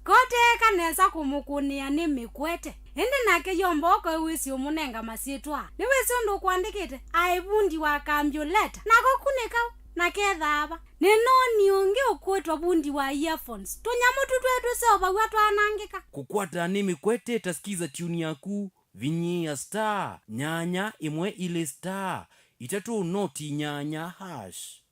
Koteeka nesa kũmũkũnĩa nĩ mĩkwete, ĩndĩ nake yo mboka ĩwĩsĩ ũmũnenga masyĩtwa. Nĩwĩsĩ ũndũ ũkũandĩkĩte, aĩ vundi wa kambyũleta, nako ku nĩ kaũ, na kethaa va. Nĩnoonie ũngĩ ũkwĩtwa vundi wa earphones, tũnyamũ tũtwee tũseũvaw'a twanangĩka. Kũkwata nĩ mĩkwete ta skiza tune yaku, vinyĩĩa star nyanya ĩmwe ilĩ star itatũ noti nyanya hash.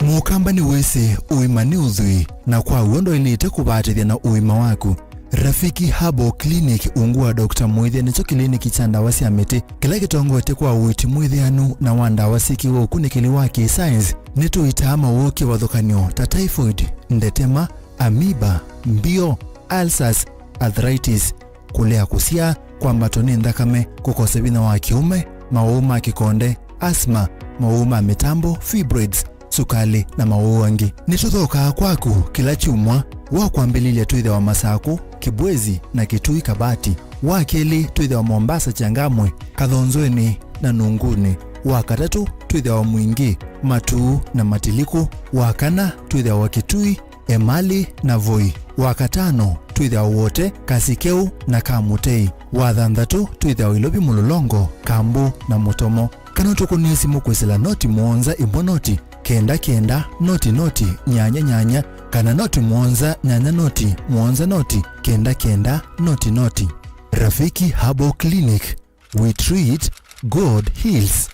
Mũkamba nĩwĩsĩ ũima nĩ ũthwii, na kwa w'o ndwaĩlĩte kũvatĩthya na ũima waku. Rafiki Herbal Clinic, ungu wa Doctor Mwĩthĩa, nĩkyo kĩliniki kya ndawa sya mĩtĩ kĩla kĩtongoetye kwa ũiiti mwĩthĩanu na wa ndawa syĩkĩwe ũkunĩkĩli wa kĩ-science. Nĩtũitaa mawoo kĩvathũkany'o ta typhoid, ndetema, amoeba, mbio, ulcers, arthritis, kũlea kũsyaa, kwambatwa nĩ nthakame, kũkosa vinya wa kĩũme, mawoo ma kĩkonde, asthma, mawoo ma mĩtambo, fibroids, sukalĩ, na mawoo angĩ. Nĩtũthokaa kwaku kĩla kyumwa. Wa kwambĩlĩlya twĩthĩawa Masakũ, Kibwezi, na Kitui Kabati. Wa kelĩ twĩthĩawa Mombasa, Changamwe, Kathonzweni, na Nunguni. Wa katatũ twĩthĩawa Mwingĩ, Matuu, na Matilikũ. Wa kana twĩthĩawa Kitui, Emali, na Voi. Wa katano twĩthĩawa Wote, Kasikeu, na Kamutei. Wa thanthatũ twĩthĩawa Ilovi, Mũlolongo, Kambu, na Mũtomo. Kana ũtũkũnĩe simũ kwĩsĩla noti mũonza ĩmwe noti kenda kenda noti noti nyanya nyanya, kana noti mũonza nyanya noti mũonza noti kenda kenda noti noti. Rafiki Herbal Clinic, we treat, God heals.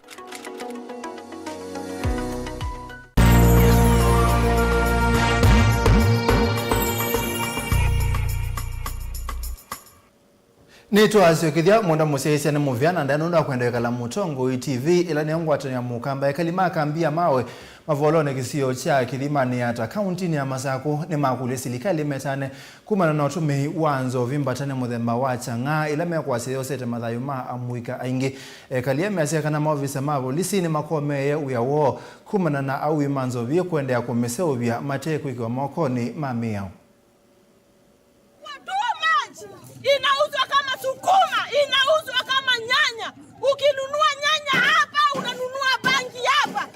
Nĩtwasyokethya mũndũ mũsyaĩĩsya nĩ mũvea na ndaĩa nũndũ wa kwenda ĩkala Mũtongoi T V, ĩla nĩyo ngwatanĩo ya Mũkamba. Ekali ma kambi ya mawe mavolonĩ kĩsio kya Kĩthimanĩ Yata, kauntinĩ ya Masakũ, nĩmakũlya silikalĩ metane kumana na ũtũmĩi wa nzovi mbatanĩ mũthemba wa chang'aa, ĩla mekwasya yosete mathayũ ma amũika aingĩ. Ekali aa measya kana maovisa ma volisi nĩmakomeeye wĩa woo kumana na aui ma nzovi kũendeea kũmĩseũvya mate kwĩkĩwa mokonĩ ma mĩao. Too much. Inauzwa kama sukuma, inauzwa kama nyanya. Ukinunua nyanya hapa, unanunua bangi hapa.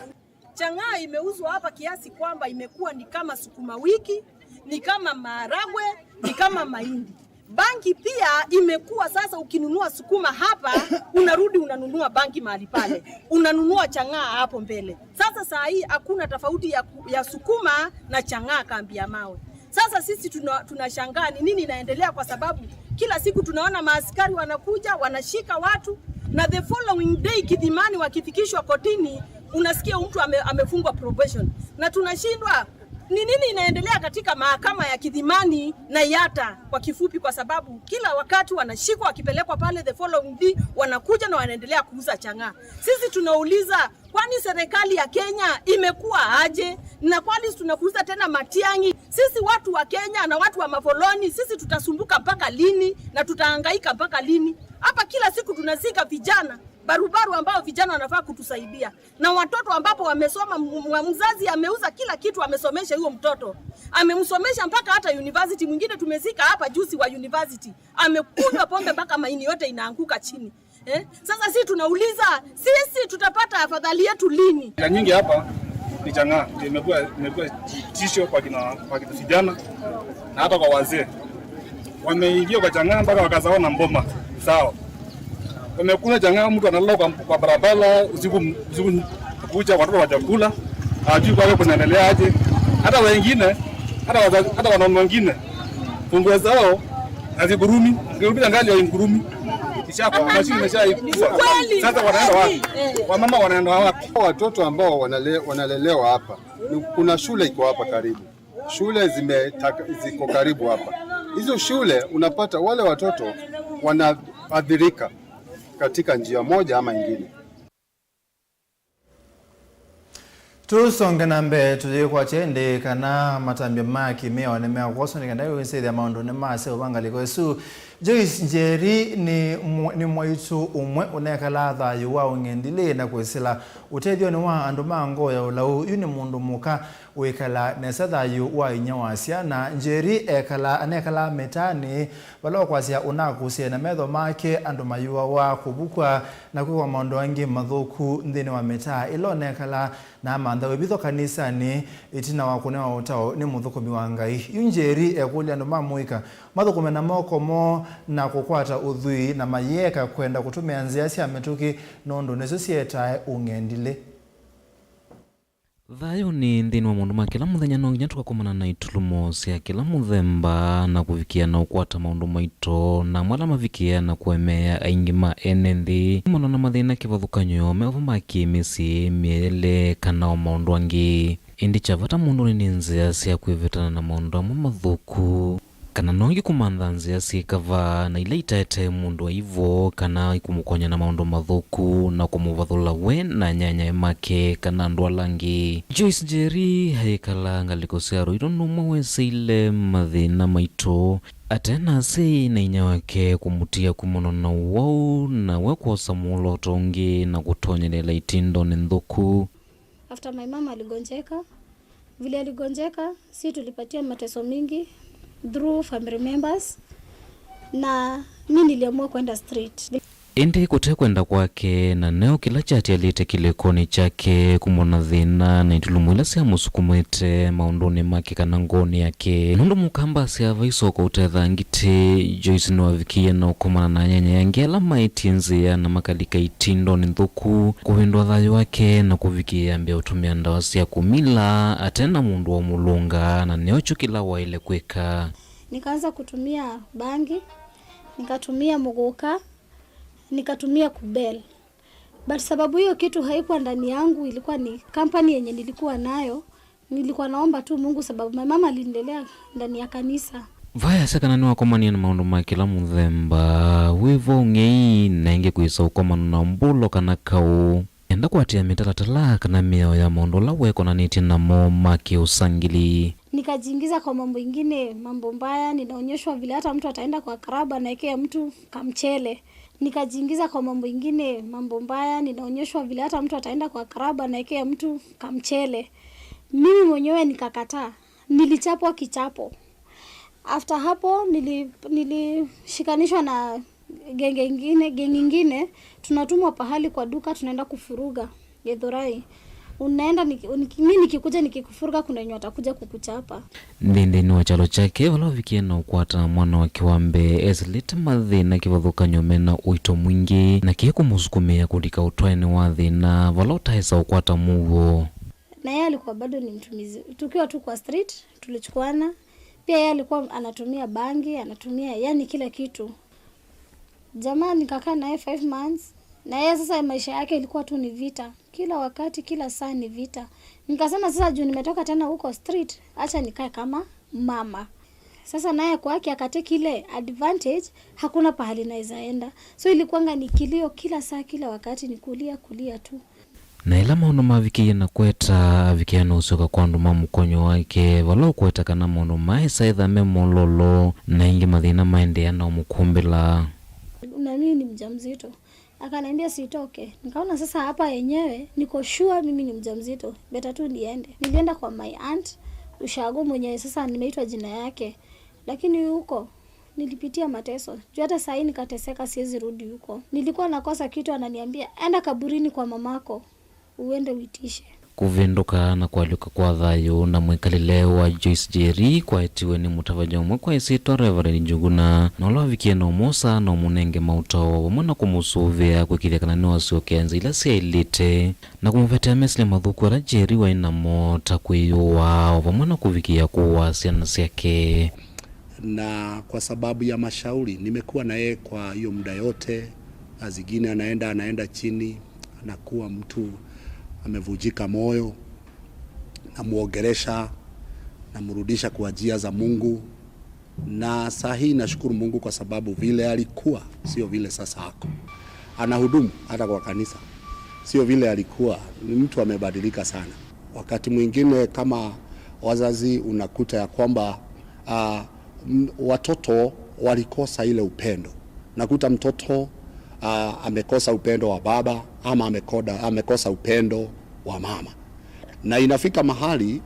Chang'aa imeuzwa hapa kiasi kwamba imekuwa ni kama sukuma wiki, ni kama maharagwe, ni kama mahindi. Bangi pia imekuwa sasa, ukinunua sukuma hapa, unarudi unanunua bangi mahali pale, unanunua chang'aa hapo mbele. Sasa saa hii hakuna tofauti ya, ya sukuma na chang'aa kambi ya mawe. Sasa sisi tuna-, tunashangaa ni nini inaendelea, kwa sababu kila siku tunaona maaskari wanakuja, wanashika watu, na the following day Kidhimani wakifikishwa kotini, unasikia mtu ame-, amefungwa probation. Na tunashindwa ni nini inaendelea katika mahakama ya Kidhimani na Yata kwa kifupi, kwa sababu kila wakati wanashikwa wakipelekwa pale, the following day wanakuja na wanaendelea kuuza chang'aa. Sisi tunauliza, kwani serikali ya Kenya imekuwa aje? Na kwani tunakuuza tena Matiang'i? Sisi watu wa Kenya na watu wa Mavoloni, sisi tutasumbuka mpaka lini na tutahangaika mpaka lini? Hapa kila siku tunazika vijana barubaru ambao vijana wanafaa kutusaidia. Na watoto ambapo wamesoma, m-, m-, mzazi ameuza kila kitu, amesomesha huyo mtoto. Amemsomesha mpaka hata university. Mwingine tumezika hapa juzi wa university. Amekunywa pombe mpaka maini yote inaanguka chini. Eh? Sasa sisi tunauliza, sisi tutapata afadhali yetu lini? Shida nyingi hapa ni chang'aa, ndio imekuwa, imekuwa tisho kwa kina, kwa kina vijana na hata kwa wazee. Wameingia kwa chang'aa mpaka wakazaona mboma zao. Wamekula chang'aa, mtu analala kwa, kwa barabara usiku, usiku kucha, watoto wa chakula, hawajui kwake kunaendelea aje. Hata wengine, hata waza-, hata wanaume wengine, funguo zao hazigurumi, ukirudisha gari haigurumi. Ishakufa, mashine imeshaikufa. Kweli. Sasa wanaenda wapi? Wamama wanaenda wapi? Watoto ambao wanale-, wanalelewa hapa, ni, kuna shule iko hapa karibu. Shule zimetaka-, ziko karibu hapa. Hizo shule unapata wale watoto wanaathirika katika njia moja ama ingine. Tũsonge na mbee, tũyĩkwatya ĩndĩ kana matambya ma kĩmĩao nĩmekwoswa nĩ kenda wĩsĩthya maũndũ nĩmaseo va ngalĩko ĩsu. Joyce Njeri nĩ mwa-, nĩ mwaitũ ũmwe ũnekalaa thayũ wa ũng'endilĩ na kwĩsĩla ũtethyo nĩ wa andũ ma ngoo ya ũlau. Yu nĩ mũndũ mũka wĩkalaa nesa thayũ wa inyia wa syana. Njeri ekalaa, anekalaa mĩtaanĩ, vala ũkwasya ũnakũsĩe na metho make andũ mayũawa, kũvukw'a, na kwĩkwa maũndũ angĩ mathũku nthĩnĩ wa mĩtaa ĩla ũnekalaa, na amantha wĩvitho kanisanĩ ĩtina wa kũnewa ũtao nĩ mũthũkũmi wa Ngai. Yu Njeri ekũlya andũ ma mũika mathũkũme na moko moo na kũkwata ũthwii na mayĩeka kwenda kũtũmĩa nzĩa sya mĩtũkĩ, nũndũ nĩsyo syĩetae ũng'endilĩ. Thayũnĩ nthĩnĩ wa maũndũ ma kĩla mũthenya, no nginya tũkakomana na itulumo sya kĩla mũthemba, na kũvikĩa na ũkwata maũndũ maito, na amwe ala mavikĩĩa na kũemeea aingĩ ma ene nthĩ. Kumana na mathĩna kĩvathũkany'o, me vo ma kĩ-mĩsyĩ, mĩele, kana o maũndũ angĩ. Ĩndĩ kya vata mũndũnĩ nĩ nzĩa sya kwĩvetana na maũndũ amwe mathũku. Kana no ngi kũmantha nzĩa syĩ kavaa na ila itaetee mũndũ aivo kana ikũmũkony'a na maũndũ mathũku na kũmũvathũla we na anyanyae make kana andũ ala angĩ. Joyce Njeri ayĩkala ngalĩko sya Ruiru nũmwe weseile mathĩna maitũ ate na asyai na inyia wake kũmũtia kumana na ũwau na we kwosa mwolooto ũngĩ na kũtonyelela itindonĩ nthũku. After my mama aligonjeka, vile aligonjeka, si tulipatia mateso mingi through family members, na mi niliamua kwenda street. Ĩndĩ kũte kwenda kwake, na neo kĩla kyatialĩte kĩlĩkonĩ kyake, kumona thĩna na itulumo ila syamũsukumĩte maũndũnĩ make kana ngoonĩ yake. Nũndũ mũkamba asya vaisoko ũtetha ngitĩ, Joyce nĩwavikie na ũkomana na anyanyae angĩ ala maĩtie nzĩa na makalika itindonĩ nthũku, kũvĩndũa thayũ wake na kũvikĩĩa ambĩa ũtũmĩa ndawa sya kũmila ate na mũndũ wa mũlũnga, na nĩokyo kĩla waĩle kwĩka. Nikaanza kutumia bangi, nikatumia mũgũka, nikatumia kubel. But sababu hiyo kitu haikuwa ndani yangu, ilikuwa ni company yenye nilikuwa nayo. Nilikuwa naomba tu Mungu sababu my mama alinilelea ndani ya kanisa. Vayasya kana nĩwakomanie na maũndũ ma kĩla mũthemba, wĩvo ũng'ei, na ĩngĩ kwĩsa ũkomano na mbũlo kana kaũ. Enda kũatĩĩa mĩtalatala kana mĩao ya maũndũ ala wekonanĩtye namo ma kĩũsangĩli. Nikajiingiza kwa mambo ingine, mambo mbaya, ninaonyeshwa vile hata mtu ataenda kwa club anaekea mtu kamchele. Nikajiingiza kwa mambo ingine, mambo mbaya, ninaonyeshwa vile hata mtu ataenda kwa club anaekea mtu kamchele. Mimi mwenyewe nikakataa. Nilichapwa kichapo. After hapo nili-, nilishikanishwa na genge ingine, gang ingine, tunatumwa pahali kwa duka, tunaenda kufuruga Githurai. Unaenda niki-, niki-, mi nikikuja nikikufuruga, kuna wenye watakuja kukuchapa. Nthĩnĩ wa kyalo kyake, vala wavikie na ũkwata mwana wake wa mbee, esilĩte mathĩna kĩvathũkany'o mena ũito mwingĩ, na kĩĩ kũmũsukumĩa kũlika ũtwaĩnĩ wa thĩna vala ũtaĩsa ũkwata mũuo. Na yeye alikuwa bado ni mtumizi. Tukiwa tu kwa street, tulichukuana. Pia yeye alikuwa anatumia bangi, anatumia, yani, kila kitu. Jamaa nikakaa naye five months, na yeye sasa maisha yake ilikuwa tu ni vita. Kila wakati, kila saa ni vita. Nikasema, "Sasa juu nimetoka tena huko street, acha nikae kama mama." Sasa naye kwake akatake ile advantage, hakuna pahali naweza enda. So ilikuwanga ni kilio kila saa, kila wakati ni kulia, kulia tu. Na ĩla maũndũ mavikĩie na kweta, avikĩa na ũsyoka kwa andũ ma mũkonyo wake, vala ũkweta kana maũndũ maesa ĩtha me mololo, na ĩngĩ mathĩna maendeea na ũmũkũmbĩla. Na mimi ni mjamzito. Akaniambia sitoke. Nikaona sasa hapa yenyewe, niko sure mimi ni mjamzito. Better tu niende. Nilienda kwa my aunt, ushago mwenye sasa nimeitwa jina yake. Lakini huko, nilipitia mateso. Juu hata saa hii nikateseka, siwezi rudi huko. Nilikuwa nakosa kitu, ananiambia, "Enda kaburini kwa mamako, uende uitishe." Kũvĩndũka na kũalyũka kwa thayũ na mwĩkalĩle wa Joyce Njeri kwaetiwe nĩ mũtavany'a ũmwe kwa ĩsyĩtwa Reverend Njuguna, na ũla wavikie na ũmwosa na ũmũnenge maũtao vamwe na kũmũsũvĩa kwĩkĩthya kana nĩwasyokea nzĩa ila syaĩlĩte, na kũmũvetea mesĩle mathũku ala Njeri waĩ namo, ta kwĩyũaa o vamwe na kũvikĩa kũaa syana syake. Na kwa sababu ya mashauri, nimekuwa na yeye kwa hiyo muda yote. Saa zingine anaenda, anaenda chini, anakuwa mtu amevunjika moyo, namuongelesha, namrudisha kwa njia za Mungu. Na saa hii nashukuru Mungu kwa sababu vile alikuwa, sio vile sasa ako. Anahudumu hata kwa kanisa. Sio vile alikuwa, ni mtu amebadilika sana. Wakati mwingine kama wazazi unakuta ya kwamba, ah, m-, watoto walikosa ile upendo. Nakuta mtoto, ah, amekosa upendo wa baba ama amekoda-, amekosa upendo wa mama. Na inafika mahali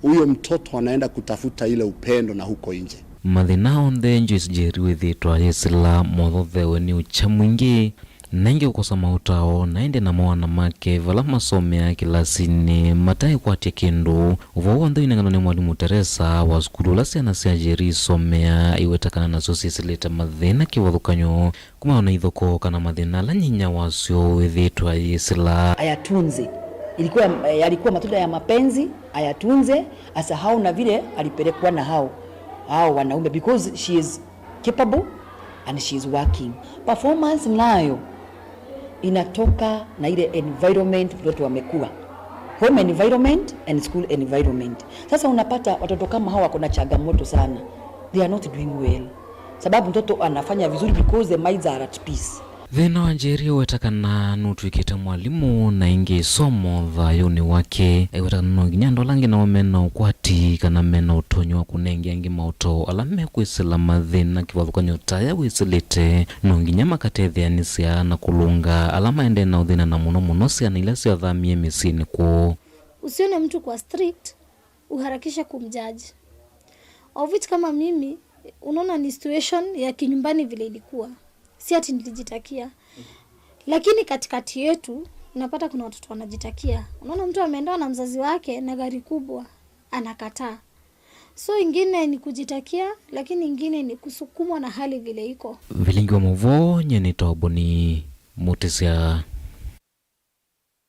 huyo mtoto anaenda kutafuta ile upendo na huko nje. Mathĩna onthe Joyce Njeri wĩthĩĩtwe ayĩsĩla mothothewe nĩ ũkya mwingĩ, na ĩngĩ kũkosa maũtao, na ĩndĩ namo ana make vala masomeaa kĩlasinĩ mataĩkwatya kĩndũ. Ũvoo w'onthe ũinenganwa nĩ mwalimũ Teresa wa sukulu ũla syana sya Njeri isomeaa, aiweta kana nasyo syĩsĩlĩte mathĩna kĩvathũkany'o kumana na ithokoo kana mathĩna ala nyinya wasyo wĩthĩĩtwe ayĩsĩla. Ayatunze. Ilikuwa, eh, yalikuwa matunda ya mapenzi, ayatunze, asahau na vile alipelekwa na hao, hao wanaume, because she is capable and she is working. Performance nayo inatoka na ile environment mtoto amekuwa. Home environment and school environment. Sasa unapata watoto kama hawa wako na changamoto sana. They are not doing well. Sababu mtoto anafanya vizuri because the minds are at peace. Thĩna wa Njeri weta kana nũtw'ĩkĩte mwalimũ na ĩngĩ ĩsomo thayũnĩ wake. Aiweta kana no nginya andũ ala angĩ nao mena ũkwati kana mena ũtonyi wa kũnenga angĩ maũtao ala mekwĩsĩla mathĩna kĩvathũkany'o ta aya wĩsĩlĩte, no nginya makatetheanĩsya na kũlũnga ala maendee na ũthĩna, na mũno mũno syana ila syathamie mĩsyĩnĩ kwoo. Usione mtu kwa strict uharakishe kumjudge. Of which kama mimi, unaona ni situation ya kinyumbani vile ilikuwa. Si ati nilijitakia. Lakini katikati yetu, unapata kuna watoto wanajitakia. Unaona mtu ameendewa na mzazi wake na gari kubwa, anakataa. So ingine ni kujitakia, lakini ingine ni kusukumwa na hali vile iko. Vilingi wa mũvoo, nye nĩ Toboni Mũtĩsya.